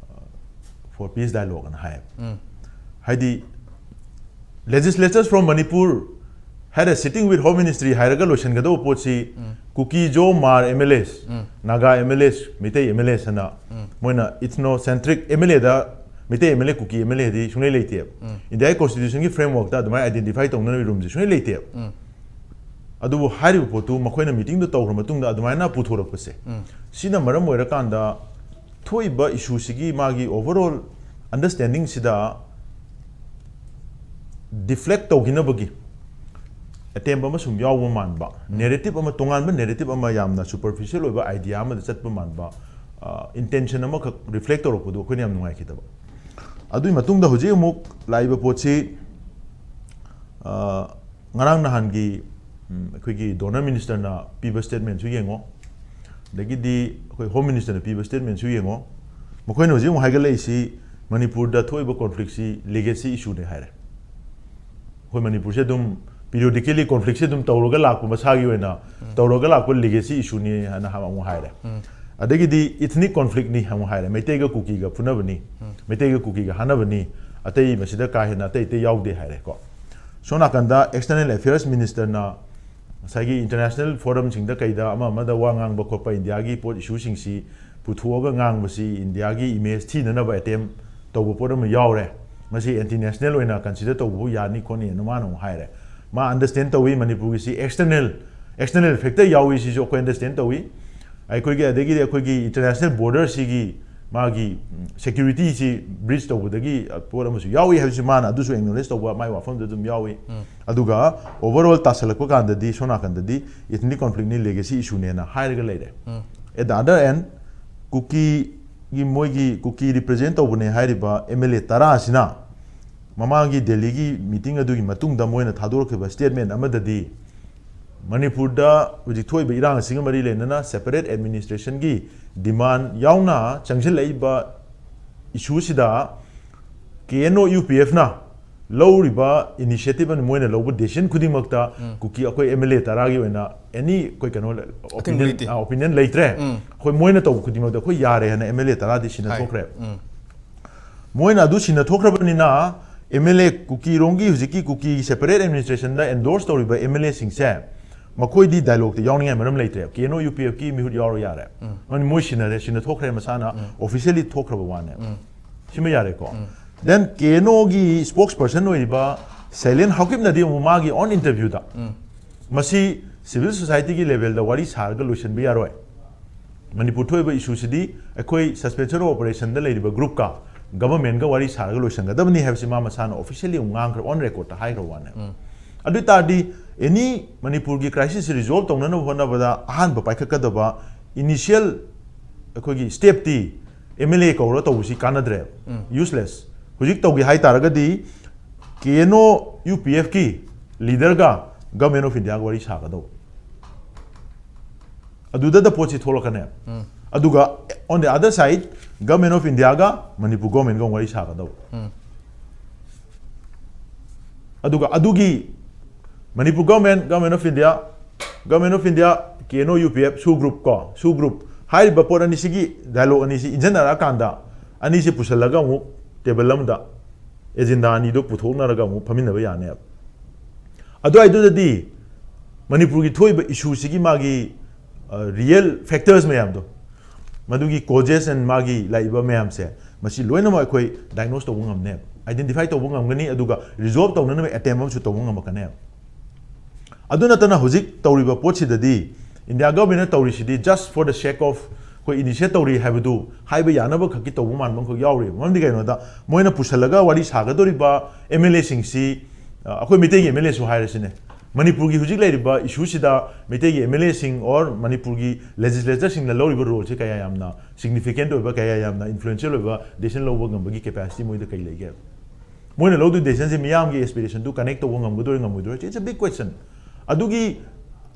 for peace dialogue ꯑꯅ ꯍꯥꯏꯌꯦꯕ꯫ ꯍꯥꯏꯗꯤ legislators from Manipur had a sitting with Home Ministry ꯍꯥꯏꯔꯒ ꯂꯣꯏꯁꯤꯟꯒꯗꯧꯕ ꯄꯣꯠꯁꯤ ꯀꯨꯀꯤ ꯖꯣ ꯃꯥꯔ M L As, Naga M L As, Meitei M L As ꯍꯥꯏꯅ ꯃꯣꯏꯅ ethnocentric M L A the Meitei M L A, Kuki M L A ꯗꯤ ꯁꯨꯡꯂꯩ ꯂꯩꯇꯦꯕ꯫ India ꯒꯤ constitution ꯒꯤ framework ꯇ ꯑꯗꯨꯃꯥꯏꯅ identify ꯇꯧꯅꯕꯒꯤ room ꯁꯦ ꯁꯨꯡꯂꯩ ꯂꯩꯇꯦꯕ꯫ ꯑꯗꯨꯕꯨ ꯍꯥꯏꯔꯤꯕ ꯄꯣꯠꯇꯨ ꯃꯈꯣꯏꯅ meeting ꯗꯨ ꯇꯧꯈ꯭ꯔ ꯃꯇꯨꯡꯗ ꯑꯗꯨꯃꯥꯏꯅ ꯄꯨꯊꯣꯔꯛꯄꯁꯦ, ꯁꯤꯅ ꯃꯔꯝ ꯑꯣꯏꯔꯀꯥꯟꯗ ꯊꯣꯛꯏꯕ issue ꯁꯤꯒꯤ ꯃꯥꯒꯤ overall understanding ꯁꯤꯗ deflect ꯇꯧꯈꯤꯅꯕꯒꯤ attempt ꯑꯃ ꯁꯨꯝ ꯌꯥꯎꯕ ꯃꯥꯟꯕ, narrative ꯑꯃ, ꯇꯣꯉꯥꯟꯕ narrative ꯑꯃ, ꯌꯥꯝꯅ superficial ꯑꯣꯏꯕ idea ꯑꯃꯗ ꯆꯠꯄ ꯃꯥꯟꯕ intention ꯑꯃꯈꯛ reflect ꯇꯧꯔꯛꯄꯗꯨ ꯑꯩꯈꯣꯏꯅ ꯌꯥꯝ ꯅꯨꯡꯉꯥꯏꯈꯤꯗꯕ꯫ ꯑꯗꯨꯒꯤ ꯃꯇꯨꯡꯗ ꯍꯧꯖꯤꯛ ꯑꯃꯨꯛ ꯂꯥꯛꯏꯕ ꯄꯣꯠꯁꯤ, ꯉꯔꯥꯡ ꯅꯍꯥꯟꯒꯤ ꯑꯩꯈꯣꯏꯒꯤ DoNER minister ꯅ ꯄꯤꯕ statement ꯁꯨ ꯌꯦꯡꯉꯣ, ꯑꯗꯒꯤꯗꯤ ꯑꯩꯈꯣꯏ Home Minister ꯅ ꯄꯤꯕ statement ꯁꯨ ꯌꯦꯡꯉꯣ꯫ ꯃꯈꯣꯏꯅ ꯍꯧꯖꯤꯛ ꯑꯃꯨꯛ ꯍꯥꯏꯒꯠꯂꯛꯏꯁꯤ ꯃꯅꯤꯄꯨꯔꯗ ꯊꯣꯛꯏꯕ conflict ꯁꯤ legacy issue ꯅꯦ ꯍꯥꯏꯔꯦ꯫ ꯑꯩꯈꯣꯏ ꯃꯅꯤꯄꯨꯔꯁꯦ ꯑꯗꯨꯝ periodically conflict ꯁꯦ ꯑꯗꯨꯝ ꯇꯧꯔꯒ ꯂꯥꯛꯄ, ꯃꯁꯥꯒꯤ ꯑꯣꯏꯅ ꯇꯧꯔꯒ ꯂꯥꯛꯄ legacy issue ꯅꯤ ꯍꯥꯏꯅ ꯑꯃꯨꯛ ꯍꯥꯏꯔꯦ꯫ ꯑꯗꯒꯤꯗꯤ ethnic conflict ꯅꯤ ꯑꯃꯨꯛ ꯍꯥꯏꯔꯦ, ꯃꯩꯇꯩꯒ ꯀꯨꯀꯤꯒ ꯐꯨꯅꯕꯅꯤ, ꯃꯩꯇꯩꯒ ꯀꯨꯀꯤꯒ ꯍꯥꯠꯅꯕꯅꯤ, ꯑꯇꯩ ꯃꯁꯤꯗ ꯀꯥ ꯍꯦꯟꯅ ꯑꯇꯩ ꯑꯇꯩ ꯌꯥꯎꯗꯦ ꯍꯥꯏꯔꯦꯀꯣ꯫ ꯁꯣꯝ ꯅꯥꯀꯟꯗ External Affairs Minister ꯅ ꯉꯁꯥꯏꯒꯤ international forum ꯁꯤꯡꯗ ꯀꯩꯗ ꯑꯃ ꯑꯃꯗ ꯋꯥ ꯉꯥꯡꯕ ꯈꯣꯠꯄ, India ꯒꯤ ꯄꯣꯠ issue ꯁꯤꯡꯁꯤ ꯄꯨꯊꯣꯛꯑꯒ ꯉꯥꯡꯕꯁꯤ India ꯒꯤ image ꯊꯤꯅꯅꯕ attempt ꯇꯧꯕ ꯄꯣꯠ ꯑꯃ ꯌꯥꯎꯔꯦ, ꯃꯁꯤ anti national ꯑꯣꯏꯅ consider ꯇꯧꯕ ꯌꯥꯅꯤ ꯈꯣꯠꯅꯤ ꯑꯅ ꯃꯥꯅ ꯑꯃꯨꯛ ꯍꯥꯏꯔꯦ꯫ ꯃꯥ understand ꯇꯧꯏ ꯃꯅꯤꯄꯨꯔꯒꯤꯁꯤ external external factor ꯌꯥꯎꯏ, ꯁꯤꯁꯨ ꯑꯩꯈꯣꯏ understand ꯇꯧꯏ꯫ ꯑꯩꯈꯣꯏꯒꯤ, ꯑꯗꯒꯤꯗꯤ ꯑꯩꯈꯣꯏꯒꯤ international border ꯁꯤꯒꯤ ꯃꯥꯒꯤ security ꯁꯤ breach ꯇꯧꯕꯗꯒꯤ ꯄꯣꯠ ꯑꯃꯁꯨ ꯌꯥꯎꯏ ꯍꯥꯏꯕꯁꯤ ꯃꯥꯅ ꯑꯗꯨꯁꯨ acknowledge ꯇꯧꯕ, ꯃꯥꯏ ꯋꯥꯐꯝꯗꯨ ꯑꯗꯨꯝ ꯌꯥꯎꯏ꯫ ꯑꯗꯨꯒ overall ꯇꯥꯁꯜꯂꯛꯄ ꯀꯥꯟꯗꯗꯤ ꯁꯣꯝ ꯅꯥꯀꯟꯗꯗꯤ ethnic conflict ꯅꯤ, legacy issue ꯅꯦꯅ ꯍꯥꯏꯔꯒ ꯂꯩꯔꯦ꯫ At the other end, ꯀꯨꯀꯤꯒꯤ, ꯃꯣꯏꯒꯤ ꯀꯨꯀꯤ represent ꯇꯧꯕꯅꯦ ꯍꯥꯏꯔꯤꯕ M L A ꯇꯔꯥ ꯑꯁꯤꯅ ꯃꯃꯥꯡꯒꯤ ꯗꯦꯜꯂꯤꯒꯤ meeting ꯑꯗꯨꯒꯤ ꯃꯇꯨꯡꯗ ꯃꯣꯏꯅ ꯊꯥꯗꯣꯔꯛꯈꯤꯕ statement ꯑꯃꯗꯗꯤ ꯃꯅꯤꯄꯨꯔꯗ ꯍꯧꯖꯤꯛ ꯊꯣꯛꯏꯕ ꯏꯔꯥꯡ ꯑꯁꯤꯒ ꯃꯔꯤ ꯂꯩꯅꯅ separate administration ꯒꯤ demand ꯌꯥꯎꯅ ꯆꯪꯁꯤꯜꯂꯛꯏꯕ issue ꯁꯤꯗ K N O U P F ꯅ ꯂꯧꯔꯤꯕ initiative ꯑꯃ, ꯃꯣꯏꯅ ꯂꯧꯕ decision ꯈꯨꯗꯤꯡꯃꯛꯇ ꯀꯨꯀꯤ ꯑꯩꯈꯣꯏ M L A ꯇꯔꯥꯒꯤ ꯑꯣꯏꯅ any ꯑꯩꯈꯣꯏ ꯀꯩꯅꯣ opinion, ꯂꯩꯇꯦ꯫ ꯑꯥ, opinion ꯂꯩꯇ꯭ꯔꯦ꯫ ꯑꯩꯈꯣꯏ ꯃꯣꯏꯅ ꯇꯧꯕ ꯈꯨꯗꯤꯡꯃꯛꯇ ꯑꯩꯈꯣꯏ ꯌꯥꯔꯦ ꯍꯥꯏꯅ M L A ꯇꯔꯥꯗꯤ ꯁꯤꯟꯅ ꯊꯣꯛꯈ꯭ꯔꯦ꯫ ꯃꯣꯏꯅ ꯑꯗꯨ ꯁꯤꯟꯅ ꯊꯣꯛꯈ꯭ꯔꯕꯅꯤꯅ M L A ꯀꯨꯀꯤꯔꯣꯝꯒꯤ ꯍꯧꯖꯤꯛꯀꯤ ꯀꯨꯀꯤ separate administration ꯗ endorse ꯇꯧꯔꯤꯕ M L A ꯁꯤꯡꯁꯦ ꯃꯈꯣꯏꯗꯤ dialogue ꯇ ꯌꯥꯎꯅꯤꯡꯉꯥꯏ ꯃꯔꯝ ꯂꯩꯇ꯭ꯔꯦ꯫ K N O U P F ꯀꯤ ꯃꯤꯍꯨꯠ ꯌꯥꯎꯔꯣ ꯌꯥꯔꯦ꯫ ꯃꯣꯏ ꯁꯤꯟꯅꯔꯦ, ꯁꯤꯟꯅ ꯊꯣꯛꯈ꯭ꯔꯦ, ꯃꯁꯥꯅ officially ꯊꯣꯛꯈ꯭ꯔꯕ ꯋꯥꯅꯦ꯫ ꯁꯤꯃ ꯌꯥꯔꯦꯀꯣ꯫ Then K N O ꯒꯤ spokesperson ꯑꯣꯏꯔꯤꯕ ꯁꯩꯂꯦꯟ ꯍꯥꯎꯀꯤꯞꯅꯗꯤ ꯑꯃꯨꯛ ꯃꯥꯒꯤ own interview ꯗ ꯃꯁꯤ civil society ꯒꯤ level ꯗ ꯋꯥꯔꯤ ꯁꯥꯔꯒ ꯂꯣꯏꯁꯤꯟꯕ ꯌꯥꯔꯣꯏ꯫ ꯃꯅꯤꯄꯨꯔ ꯊꯣꯛꯏꯕ issue ꯁꯤꯗꯤ ꯑꯩꯈꯣꯏ suspension of operation ꯗ ꯂꯩꯔꯤꯕ group ꯀ government ꯒ ꯋꯥꯔꯤ ꯁꯥꯔꯒ ꯂꯣꯏꯁꯤꯟꯒꯗꯕꯅꯤ ꯍꯥꯏꯕꯁꯤ ꯃꯥ ꯃꯁꯥꯅ officially ꯑꯃꯨꯛ ꯉꯥꯡꯈ꯭ꯔꯦ, on record ꯇ ꯍꯥꯏꯈ꯭ꯔꯕ ꯋꯥꯅꯦ꯫ ꯑꯗꯨ ꯑꯣꯏ ꯇꯥꯔꯗꯤ any ꯃꯅꯤꯄꯨꯔꯒꯤ crisis resolve ꯇꯧꯅꯅꯕ ꯍꯣꯠꯅꯕꯗ ꯑꯍꯥꯟꯕ ꯄꯥꯏꯈꯠꯀꯗꯕ initial ꯑꯩꯈꯣꯏꯒꯤ step T M L A ꯀꯧꯔ ꯇꯧꯕꯁꯤ ꯀꯥꯟꯅꯗ꯭ꯔꯦ, useless꯫ ꯍꯧꯖꯤꯛ ꯇꯧꯒꯦ ꯍꯥꯏ ꯇꯥꯔꯒꯗꯤ K N O U P F ꯀꯤ leader ꯒ Government of India ꯒ ꯋꯥꯔꯤ ꯁꯥꯒꯗꯧꯕ꯫ ꯑꯗꯨꯗꯗ ꯄꯣꯠꯁꯤ ꯊꯣꯛꯂꯛꯀꯅꯦ꯫ ꯑꯗꯨꯒ on the other side, Government of India ꯒ ꯃꯅꯤꯄꯨꯔ government ꯒ ꯋꯥꯔꯤ ꯁꯥꯒꯗꯧꯕ꯫ ꯑꯗꯨꯒ ꯑꯗꯨꯒꯤ Manipur government, Government of India, Government of India, K N O U P F, SoO group ꯀꯣ, SoO group ꯍꯥꯏꯔꯤꯕ ꯄꯣꯠ ꯑꯅꯤꯁꯤꯒꯤ dialogue ꯑꯅꯤꯁꯤ ꯏꯟꯖꯟꯅꯔꯛꯑꯀꯥꯟꯗ ꯑꯅꯤꯁꯤ ꯄꯨꯁꯜꯂꯒ ꯑꯃꯨꯛ table ꯑꯃꯗ agenda ꯑꯅꯤꯗꯣ ꯄꯨꯊꯣꯛꯅꯔꯒ ꯑꯃꯨꯛ ꯐꯝꯃꯤꯟꯅꯕ ꯌꯥꯅꯦꯕ꯫ ꯑꯗꯨꯋꯥꯏꯗꯨꯗꯗꯤ ꯃꯅꯤꯄꯨꯔꯒꯤ ꯊꯣꯛꯏꯕ issue ꯁꯤꯒꯤ ꯃꯥꯒꯤ, ꯑ, real factors ꯃꯌꯥꯝꯗꯣ, ꯃꯗꯨꯒꯤ causes and ꯃꯥꯒꯤ ꯂꯥꯛꯏꯕ ꯃꯌꯥꯝꯁꯦ, ꯃꯁꯤ ꯂꯣꯏꯅꯃꯛ ꯑꯩꯈꯣꯏ diagnose ꯇꯧꯕ ꯉꯝꯅꯦꯕ, identify ꯇꯧꯕ ꯉꯝꯒꯅꯤ, ꯑꯗꯨꯒ resolve ꯇꯧꯅꯅꯕ attempt ꯑꯃꯁꯨ ꯇꯧꯕ ꯉꯝꯃꯛꯀꯅꯦꯕ꯫ ꯑꯗꯨ ꯅꯠꯇꯅ ꯍꯧꯖꯤꯛ ꯇꯧꯔꯤꯕ ꯄꯣꯠꯁꯤꯗꯗꯤ India ꯒꯚꯔꯟꯃꯦꯟꯠꯅ ꯇꯧꯔꯤꯁꯤꯗꯤ just for the sake of ꯑꯩꯈꯣꯏ initiate ꯇꯧꯔꯤ ꯍꯥꯏꯕꯗꯨ ꯍꯥꯏꯕ ꯌꯥꯅꯕ ꯈꯛꯀꯤ ꯇꯧꯕ ꯃꯥꯟꯕ ꯑꯃꯈꯛ ꯌꯥꯎꯔꯤ꯫ ꯃꯔꯝꯗꯤ ꯀꯩꯅꯣꯗ, ꯃꯣꯏꯅ ꯄꯨꯁꯜꯂꯒ ꯋꯥꯔꯤ ꯁꯥꯒꯗꯧꯔꯤꯕ ꯑꯦꯝ ꯑꯦꯜ ꯑꯦꯁꯤꯡꯁꯤ, ꯑ, ꯑꯩꯈꯣꯏ ꯃꯩꯇꯩꯒꯤ ꯑꯦꯝ ꯑꯦꯜ ꯑꯦꯁꯨ ꯍꯥꯏꯔꯁꯤꯅꯦ, ꯃꯅꯤꯄꯨꯔꯒꯤ ꯍꯧꯖꯤꯛ ꯂꯩꯔꯤꯕ ꯏꯁꯨꯁꯤꯗ ꯃꯩꯇꯩꯒꯤ ꯑꯦꯝ ꯑꯦꯜ ꯑꯦꯁꯤꯡ or ꯃꯅꯤꯄꯨꯔꯒꯤ ꯂꯦꯖꯤꯁꯂꯦꯆꯔꯁꯤꯡꯅ ꯂꯧꯔꯤꯕ ꯔꯣꯜꯁꯦ ꯀꯌꯥ ꯌꯥꯝꯅ ꯁꯤꯒꯅꯤꯐꯤꯀꯦꯟꯠ ꯑꯣꯏꯕ, ꯀꯌꯥ ꯌꯥꯝꯅ ꯏꯟꯐ꯭ꯂꯨꯌꯦꯟꯁꯤꯌꯦꯜ ꯑꯣꯏꯕ ꯗꯤꯁꯤꯖꯟ ꯂꯧꯕ ꯉꯝꯕꯒꯤ ꯀꯦꯄꯦꯁꯤꯇꯤ ꯃꯣꯏꯗ ꯀꯩ ꯂꯩꯒꯦ? ꯃꯣꯏꯅ ꯂꯧꯗꯣꯏ ꯗꯤꯁꯤꯖꯟꯁꯦ ꯃꯤꯌꯥꯝꯒꯤ ꯑꯦꯁꯄꯤꯔꯦꯁꯟꯗꯨ ꯀꯅꯦꯛ ꯇꯧꯕ ꯉꯝꯒꯗꯣꯏꯔꯥ ꯉꯝꯃꯣꯏꯗꯣꯏꯔꯥ, it's a big question. ꯑꯗꯨꯒꯤ,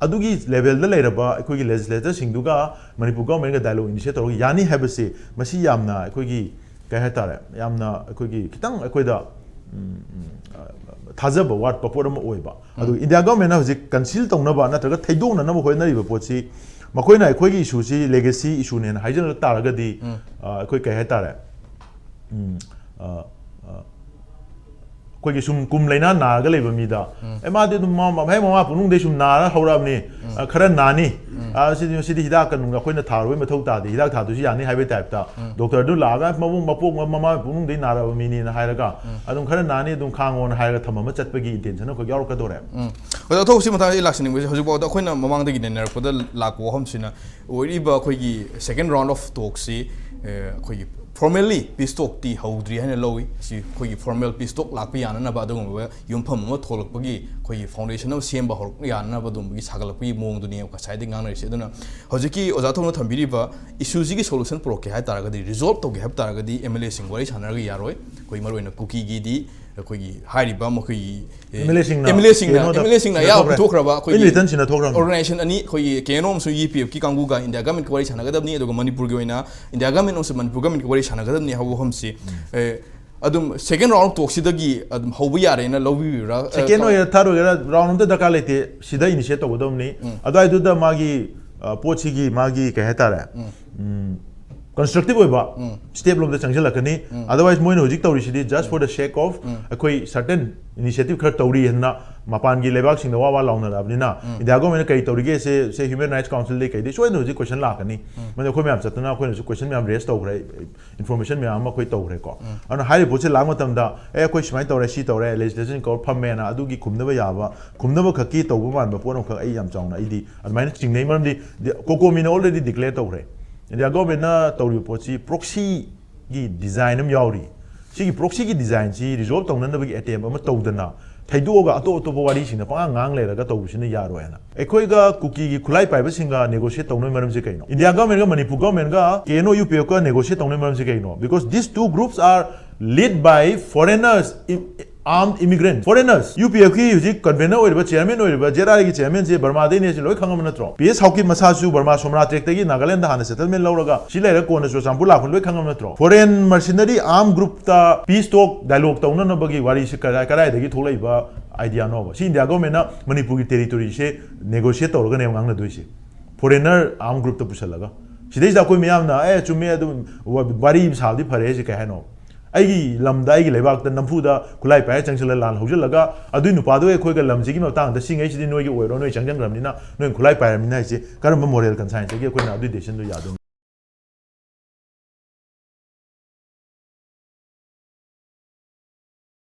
ꯑꯗꯨꯒꯤ ꯂꯦꯚꯦꯜꯗ ꯂꯩꯔꯕ ꯑꯩꯈꯣꯏꯒꯤ ꯂꯦꯖꯤꯁꯂꯦꯇꯔꯁꯤꯡꯗꯨꯒ ꯃꯅꯤꯄꯨꯔ ꯒꯚꯔꯟꯃꯦꯟꯠꯀ ꯗꯥꯏꯂꯣꯒ ꯏꯅꯤꯁꯤꯌꯦꯠ ꯇꯧꯔꯒ ꯌꯥꯅꯤ ꯍꯥꯏꯕꯁꯤ, ꯃꯁꯤ ꯌꯥꯝꯅ ꯑꯩꯈꯣꯏꯒꯤ, ꯀꯩ ꯍꯥꯏꯇꯥꯔꯦ, ꯌꯥꯝꯅ ꯑꯩꯈꯣꯏꯒꯤ ꯈꯤꯇꯪ ꯑꯩꯈꯣꯏꯗ, ꯎꯝ, ꯎꯝ, ꯊꯥꯖꯕ ꯋꯥꯠꯄ ꯄꯣꯠ ꯑꯃ ꯑꯣꯏꯕ꯫ ꯑꯗꯨꯒ ꯏꯟꯗꯤꯌꯥ ꯒꯚꯔꯟꯃꯦꯟꯠꯅ ꯍꯧꯖꯤꯛ ꯀꯟꯁꯤꯜ ꯇꯧꯅꯕ ꯅꯠꯇ꯭ꯔꯒ ꯊꯩꯗꯣꯛꯅꯅꯕ ꯍꯣꯠꯅꯔꯤꯕ ꯄꯣꯠꯁꯤ, ꯃꯈꯣꯏꯅ ꯑꯩꯈꯣꯏꯒꯤ ꯏꯁꯨꯁꯤ ꯂꯦꯒꯦꯁꯤ ꯏꯁꯨꯅꯦꯅ ꯍꯥꯏꯖꯤꯜꯂ ꯇꯥꯔꯒꯗꯤ, ꯑ, ꯑꯩꯈꯣꯏ, ꯀꯩ ꯍꯥꯏꯇꯥꯔꯦ, ꯎꯝ, ꯑ, ꯑ, ꯑꯩꯈꯣꯏꯒꯤ ꯁꯨꯝ ꯀꯨꯝ ꯂꯩꯅꯥ ꯅꯥꯔꯒ ꯂꯩꯕ ꯃꯤꯗ, "ꯑꯦ, ꯃꯥꯗꯤ ꯑꯗꯨꯝ ꯃꯥ, ꯃꯥ, ꯃꯍꯦꯛ ꯃꯃꯥ ꯄꯣꯛꯅꯨꯡꯗꯩ ꯁꯨꯝ ꯅꯥꯔ ꯍꯧꯔꯛꯑꯕꯅꯤ, ꯑ, ꯈꯔ ꯅꯥꯅꯤ, ꯑ, ꯁꯤꯗꯤ, ꯁꯤꯗꯤ ꯍꯤꯗꯥꯛꯀ ꯅꯨꯡꯒ ꯑꯩꯈꯣꯏꯅ ꯊꯥꯔꯨꯕꯩ ꯃꯊꯧ ꯇꯥꯗꯦ, ꯍꯤꯗꯥꯛ ꯊꯥꯗ꯭ꯔꯁꯨ ꯌꯥꯅꯤ" ꯍꯥꯏꯕꯩ ꯇꯥꯏꯞꯇ, ꯗꯣꯛꯇꯔꯗꯨ ꯂꯥꯛꯑꯒ "ꯃꯕꯨꯡ, ꯃꯄꯣꯛ, ꯃꯃꯥ ꯄꯣꯛꯅꯨꯡꯗꯩ ꯅꯥꯔꯛꯑꯕ ꯃꯤꯅꯤꯅ" ꯍꯥꯏꯔꯒ, "ꯑꯗꯨꯝ ꯈꯔ ꯅꯥꯅꯤ, ꯑꯗꯨꯝ ꯈꯥꯡꯉꯣꯅ" ꯍꯥꯏꯔꯒ ꯊꯝꯃꯝꯃ ꯆꯠꯄꯒꯤ ꯏꯟꯇꯦꯟꯁꯟ ꯑꯩꯈꯣꯏ ꯌꯥꯎꯔꯛꯀꯗꯧꯔꯦ꯫ ꯎꯝ꯫ ꯑꯣꯖꯥ ꯊꯧ, ꯁꯤ ꯃꯇꯥꯡꯗ ꯑꯩ ꯂꯥꯛꯆꯅꯤꯡꯕꯁꯦ, ꯍꯧꯖꯤꯛꯐꯥꯎꯗ ꯑꯩꯈꯣꯏꯅ ꯃꯃꯥꯡꯗꯒꯤ ꯅꯩꯅꯔꯛꯄꯗ ꯂꯥꯛꯄ ꯋꯥꯐꯝꯁꯤꯅ ꯑꯣꯏꯔꯤꯕ ꯑꯩꯈꯣꯏꯒꯤ second round of talkꯁꯤ, ꯑꯦ, ꯑꯩꯈꯣꯏꯒꯤ formally peace talkꯇꯤ ꯍꯧꯗ꯭ꯔꯤ ꯍꯥꯏꯅ ꯂꯧꯏ꯫ ꯁꯤ ꯑꯩꯈꯣꯏꯒꯤ formal peace talk ꯂꯥꯛꯄ ꯌꯥꯅꯅꯕ ꯑꯗꯨꯒꯨꯝꯕ ꯌꯨꯝꯐꯝ ꯑꯃ ꯊꯣꯛꯂꯛꯄꯒꯤ ꯑꯩꯈꯣꯏꯒꯤ foundation ꯑꯃ ꯁꯦꯝꯕ ꯍꯧꯔꯛ ꯌꯥꯅꯅꯕ ꯑꯗꯨꯒꯨꯝꯕꯒꯤ ꯁꯥꯒꯠꯂꯛꯄꯒꯤ ꯃꯑꯣꯡꯗꯨꯅꯦ ꯉꯁꯥꯏꯗꯒꯤ ꯉꯥꯡꯅꯔꯤꯁꯦ꯫ ꯑꯗꯨꯅ ꯍꯧꯖꯤꯛꯀꯤ ꯑꯣꯖꯥ ꯊꯧꯅ ꯊꯝꯕꯤꯔꯤꯕ ꯏꯁꯨꯁꯤꯒꯤ solution ꯄꯨꯔꯛꯀꯦ ꯍꯥꯏ ꯇꯥꯔꯒꯗꯤ, resolve ꯇꯧꯒꯦ ꯍꯥꯏꯕ ꯇꯥꯔꯒꯗꯤ ꯑꯦꯝ ꯑꯦꯜ ꯑꯦꯁꯤꯡ ꯋꯥꯔꯤ ꯁꯥꯟꯅꯔꯒ ꯌꯥꯔꯣꯏ꯫ ꯑꯩꯈꯣꯏ ꯃꯔꯨꯑꯣꯏꯅ ꯀꯨꯀꯤꯒꯤꯗꯤ ꯑꯩꯈꯣꯏꯒꯤ ꯍꯥꯏꯔꯤꯕ ꯃꯈꯣꯏꯒꯤ, ꯑꯦ, ꯑꯦꯝ ꯑꯦꯜ ꯑꯦꯁꯤꯡꯅ, ꯑꯦꯝ ꯑꯦꯜ ꯑꯦꯁꯤꯡꯅ, ꯀꯩꯅꯣꯗ ꯑꯦꯝ ꯑꯦꯜ ꯑꯦꯁꯤꯡꯅ ꯑꯌꯥꯕ ꯁꯤꯟꯅꯊꯣꯛꯈ꯭ꯔꯦ꯫ ꯄꯤꯊꯣꯛꯈ꯭ꯔꯕ ꯑꯩꯈꯣꯏꯒꯤ ꯏꯟ ꯔꯤꯇꯟ ꯁꯤꯟꯅꯊꯣꯛꯈ꯭ꯔꯕꯅꯤ꯫ ꯑꯣꯔꯒꯅꯥꯏꯖꯦꯁꯟ ꯑꯅꯤ, ꯑꯩꯈꯣꯏꯒꯤ ꯀꯦ ꯑꯦꯟ ꯑꯣ ꯑꯃꯁꯨꯡ ꯌꯨ ꯄꯤ ꯑꯦꯐꯀꯤ ꯀꯥꯡꯕꯨꯒ ꯏꯟꯗꯤꯌꯥ ꯒꯃꯦꯟꯠꯀ ꯋꯥꯔꯤ ꯁꯥꯟꯅꯒꯗꯕꯅꯤ, ꯑꯗꯨꯒ ꯃꯅꯤꯄꯨꯔꯒꯤ ꯑꯣꯏꯅ ꯏꯟꯗꯤꯌꯥ ꯒꯃꯦꯟꯠ ꯑꯃꯁꯨꯡ ꯃꯅꯤꯄꯨꯔ ꯒꯃꯦꯟꯠꯀ ꯋꯥꯔꯤ ꯁꯥꯟꯅꯒꯗꯕꯅꯤ ꯍꯥꯏꯕ ꯋꯥꯐꯝꯁꯤ, ꯑꯦ, ꯑꯗꯨꯝ second round of talkꯁꯤꯗꯒꯤ ꯑꯗꯨꯝ ꯍꯧꯕ ꯌꯥꯔꯦꯅ ꯂꯧꯕꯤꯕ꯭ꯔꯥ? ꯑꯦ, second ꯀꯃꯥꯏ- ꯑꯣꯏꯒꯦꯔꯥ, third ꯑꯣꯏꯒꯦꯔꯥ, round ꯑꯝꯇ ꯗꯔꯀꯥꯔ ꯂꯩꯇꯦ꯫ ꯁꯤꯗ initiate ꯇꯧꯒꯗꯕꯅꯤ꯫ ꯑꯗꯨꯋꯥꯏꯗꯨꯗ ꯃꯥꯒꯤ, ꯑ, ꯄꯣꯠꯁꯤꯒꯤ ꯃꯥꯒꯤ, ꯀꯩ ꯍꯥꯏꯇꯥꯔꯦ, ꯎꯝ, constructive ꯑꯣꯏꯕ step ꯂꯣꯝꯗ ꯆꯪꯁꯤꯜꯂꯛꯀꯅꯤ꯫ Otherwise ꯃꯣꯏꯅ ꯍꯧꯖꯤꯛ ꯇꯧꯔꯤꯁꯤꯗꯤ just for the sake of ꯑꯩꯈꯣꯏ certain initiative ꯈꯔ ꯇꯧꯔꯤ ꯍꯥꯏꯅ ꯃꯄꯥꯟꯒꯤ ꯂꯩꯕꯥꯛꯁꯤꯡꯗ ꯋꯥ ꯋꯥ ꯂꯥꯎꯅꯔꯛꯑꯕꯅꯤꯅ India government ꯀꯔꯤ ꯇꯧꯔꯤꯒꯦ ꯁꯦ ꯁꯦ Human Rights Council ꯗꯩ ꯀꯩꯗꯩ ꯁꯣꯏꯗꯅ ꯍꯧꯖꯤꯛ question ꯂꯥꯛꯀꯅꯤ꯫ ꯃꯗꯨ ꯑꯩꯈꯣꯏ ꯃꯌꯥꯝ ꯆꯠꯇꯅ ꯑꯩꯈꯣꯏꯅꯁꯨ question ꯃꯌꯥꯝ raise ꯇꯧꯈ꯭ꯔꯦ, information ꯃꯌꯥꯝ ꯑꯃ ꯑꯩꯈꯣꯏ ꯇꯧꯈ꯭ꯔꯦꯀꯣ꯫ ꯑꯗꯨꯅ ꯍꯥꯏꯔꯤꯕ ꯄꯣꯠꯁꯦ ꯂꯥꯛꯄ ꯃꯇꯝꯗ ꯑꯦ ꯑꯩꯈꯣꯏ ꯁꯨꯃꯥꯏꯅ ꯇꯧꯔꯦ, ꯁꯤ ꯇꯧꯔꯦ, legislation ꯀꯧꯔ ꯐꯝꯃꯦꯅ ꯑꯗꯨꯒꯤ ꯈꯨꯝꯅꯕ ꯌꯥꯕ, ꯈꯨꯝꯅꯕ ꯈꯛꯀꯤ ꯇꯧꯕ ꯃꯥꯟꯕ ꯄꯣꯠ ꯑꯃꯈꯛ ꯑꯩ ꯌꯥꯝ ꯆꯥꯎꯅ ꯑꯩꯗꯤ ꯑꯗꯨꯃꯥꯏꯅ ꯆꯤꯡꯅꯩ꯫ ꯃꯔꯝꯗꯤ ꯀꯣꯀꯣꯃꯤꯅ already declare ꯇꯧꯈ꯭ꯔꯦ꯫ India government ꯅ ꯇꯧꯔꯤꯕ ꯄꯣꯠꯁꯤ proxy ꯒꯤ design ꯑꯃ ꯌꯥꯎꯔꯤ꯫ ꯁꯤꯒꯤ proxy ꯒꯤ design ꯁꯤ resolve ꯇꯧꯅꯅꯕꯒꯤ attempt ꯑꯃ ꯇꯧꯗꯅ ꯊꯩꯗꯣꯛꯑꯒ ꯑꯇꯣꯞ ꯑꯇꯣꯞꯄ ꯋꯥꯔꯤꯁꯤꯡꯗ ꯄꯉꯥꯡ ꯉꯥꯡ ꯂꯩꯔꯒ ꯇꯧꯕꯁꯤꯅ ꯌꯥꯔꯣꯏ ꯍꯥꯏꯅ꯫ ꯑꯩꯈꯣꯏꯒ ꯀꯨꯀꯤꯒꯤ ꯈꯨꯠꯂꯥꯏ ꯄꯥꯏꯕꯁꯤꯡꯒ negotiate ꯇꯧꯅꯕꯒꯤ ꯃꯔꯝꯁꯤ ꯀꯩꯅꯣ? India government ꯒ ꯃꯅꯤꯄꯨꯔ government ꯒ K N O U P F ꯀ negotiate ꯇꯧꯅꯕꯒꯤ ꯃꯔꯝꯁꯤ ꯀꯩꯅꯣ? Because these two groups are led by foreigners, armed immigrants, foreigners꯫ U P F ꯀꯤ ꯍꯧꯖꯤꯛ convener ꯑꯣꯏꯔꯤꯕ, chairman ꯑꯣꯏꯔꯤꯕ, Z R I ꯒꯤ chairman ꯁꯦ ꯕꯔꯃꯥꯗꯩꯅꯦ, ꯁꯤ ꯂꯣꯏ ꯈꯪꯉꯕ ꯅꯠꯇ꯭ꯔꯣ? P S ꯍꯥꯎꯀꯤꯞ ꯃꯁꯥꯁꯨ ꯕꯔꯃꯥ ꯁꯣꯝꯅꯥ tract ꯇꯒꯤ ꯅꯥꯒꯥꯂꯦꯟꯗ ꯍꯥꯟꯅ settlement ꯂꯧꯔꯒ ꯁꯤ ꯂꯩꯔꯒ ꯀꯣꯟꯅ ꯆꯨꯔꯆꯥꯟꯄꯨꯔ ꯂꯥꯛꯄ ꯂꯣꯏ ꯈꯪꯉꯕ ꯅꯠꯇ꯭ꯔꯣ? Foreign mercenary armed group ꯇ peace talk dialogue ꯇꯧꯅꯅꯕꯒꯤ ꯋꯥꯔꯤꯁꯤ ꯀꯗꯥꯏ-, ꯀꯗꯥꯏꯗꯒꯤ ꯊꯣꯛꯂꯛꯏꯕ idea ꯅꯣꯕ? ꯁꯤ India government ꯅ ꯃꯅꯤꯄꯨꯔꯒꯤ territory ꯁꯦ negotiate ꯇꯧꯔꯒꯅꯦꯕ ꯉꯥꯡꯅꯗꯣꯏꯁꯦ, foreigner armed group ꯇ ꯄꯨꯁꯜꯂꯒ꯫ ꯁꯤꯗꯩꯁꯤꯗ ꯑꯩꯈꯣꯏ ꯃꯤꯌꯥꯝꯅ ꯑꯦ ꯆꯨꯝꯃꯦ ꯑꯗꯨꯝ ꯋꯥ-, ꯋꯥꯔꯤ ꯁꯥꯕꯗꯤ ꯐꯔꯦ ꯁꯤ ꯀꯩ ꯍꯥꯏꯅꯣ? ꯑꯩꯒꯤ ꯂꯝꯗ, ꯑꯩꯒꯤ ꯂꯩꯕꯥꯛꯇ ꯅꯝꯐꯨꯗ ꯈꯨꯠꯂꯥꯏ ꯄꯥꯏꯔ ꯆꯪꯁꯤꯜꯂ ꯂꯥꯟ ꯍꯧꯖꯤꯜꯂꯒ ꯑꯗꯨꯏ ꯅꯨꯄꯥꯗꯣ ꯑꯩꯈꯣꯏꯒ ꯂꯝꯁꯤꯒꯤ ꯃꯇꯥꯡꯗ ꯁꯤꯉꯩꯁꯤꯗꯤ ꯅꯣꯏꯒꯤ ꯑꯣꯏꯔꯣ, ꯅꯣꯏ ꯆꯪꯁꯤꯟꯈ꯭ꯔꯕꯅꯤꯅ ꯅꯣꯏ ꯈꯨꯠꯂꯥꯏ ꯄꯥꯏꯔꯕꯅꯤꯅ ꯍꯥꯏꯁꯦ ꯀꯔꯝꯕ moral conscience ꯇꯒꯤ ꯑꯩꯈꯣꯏꯅ ꯑꯗꯨꯏ decision ꯗꯣ ꯌꯥꯗꯣꯏꯅꯣ?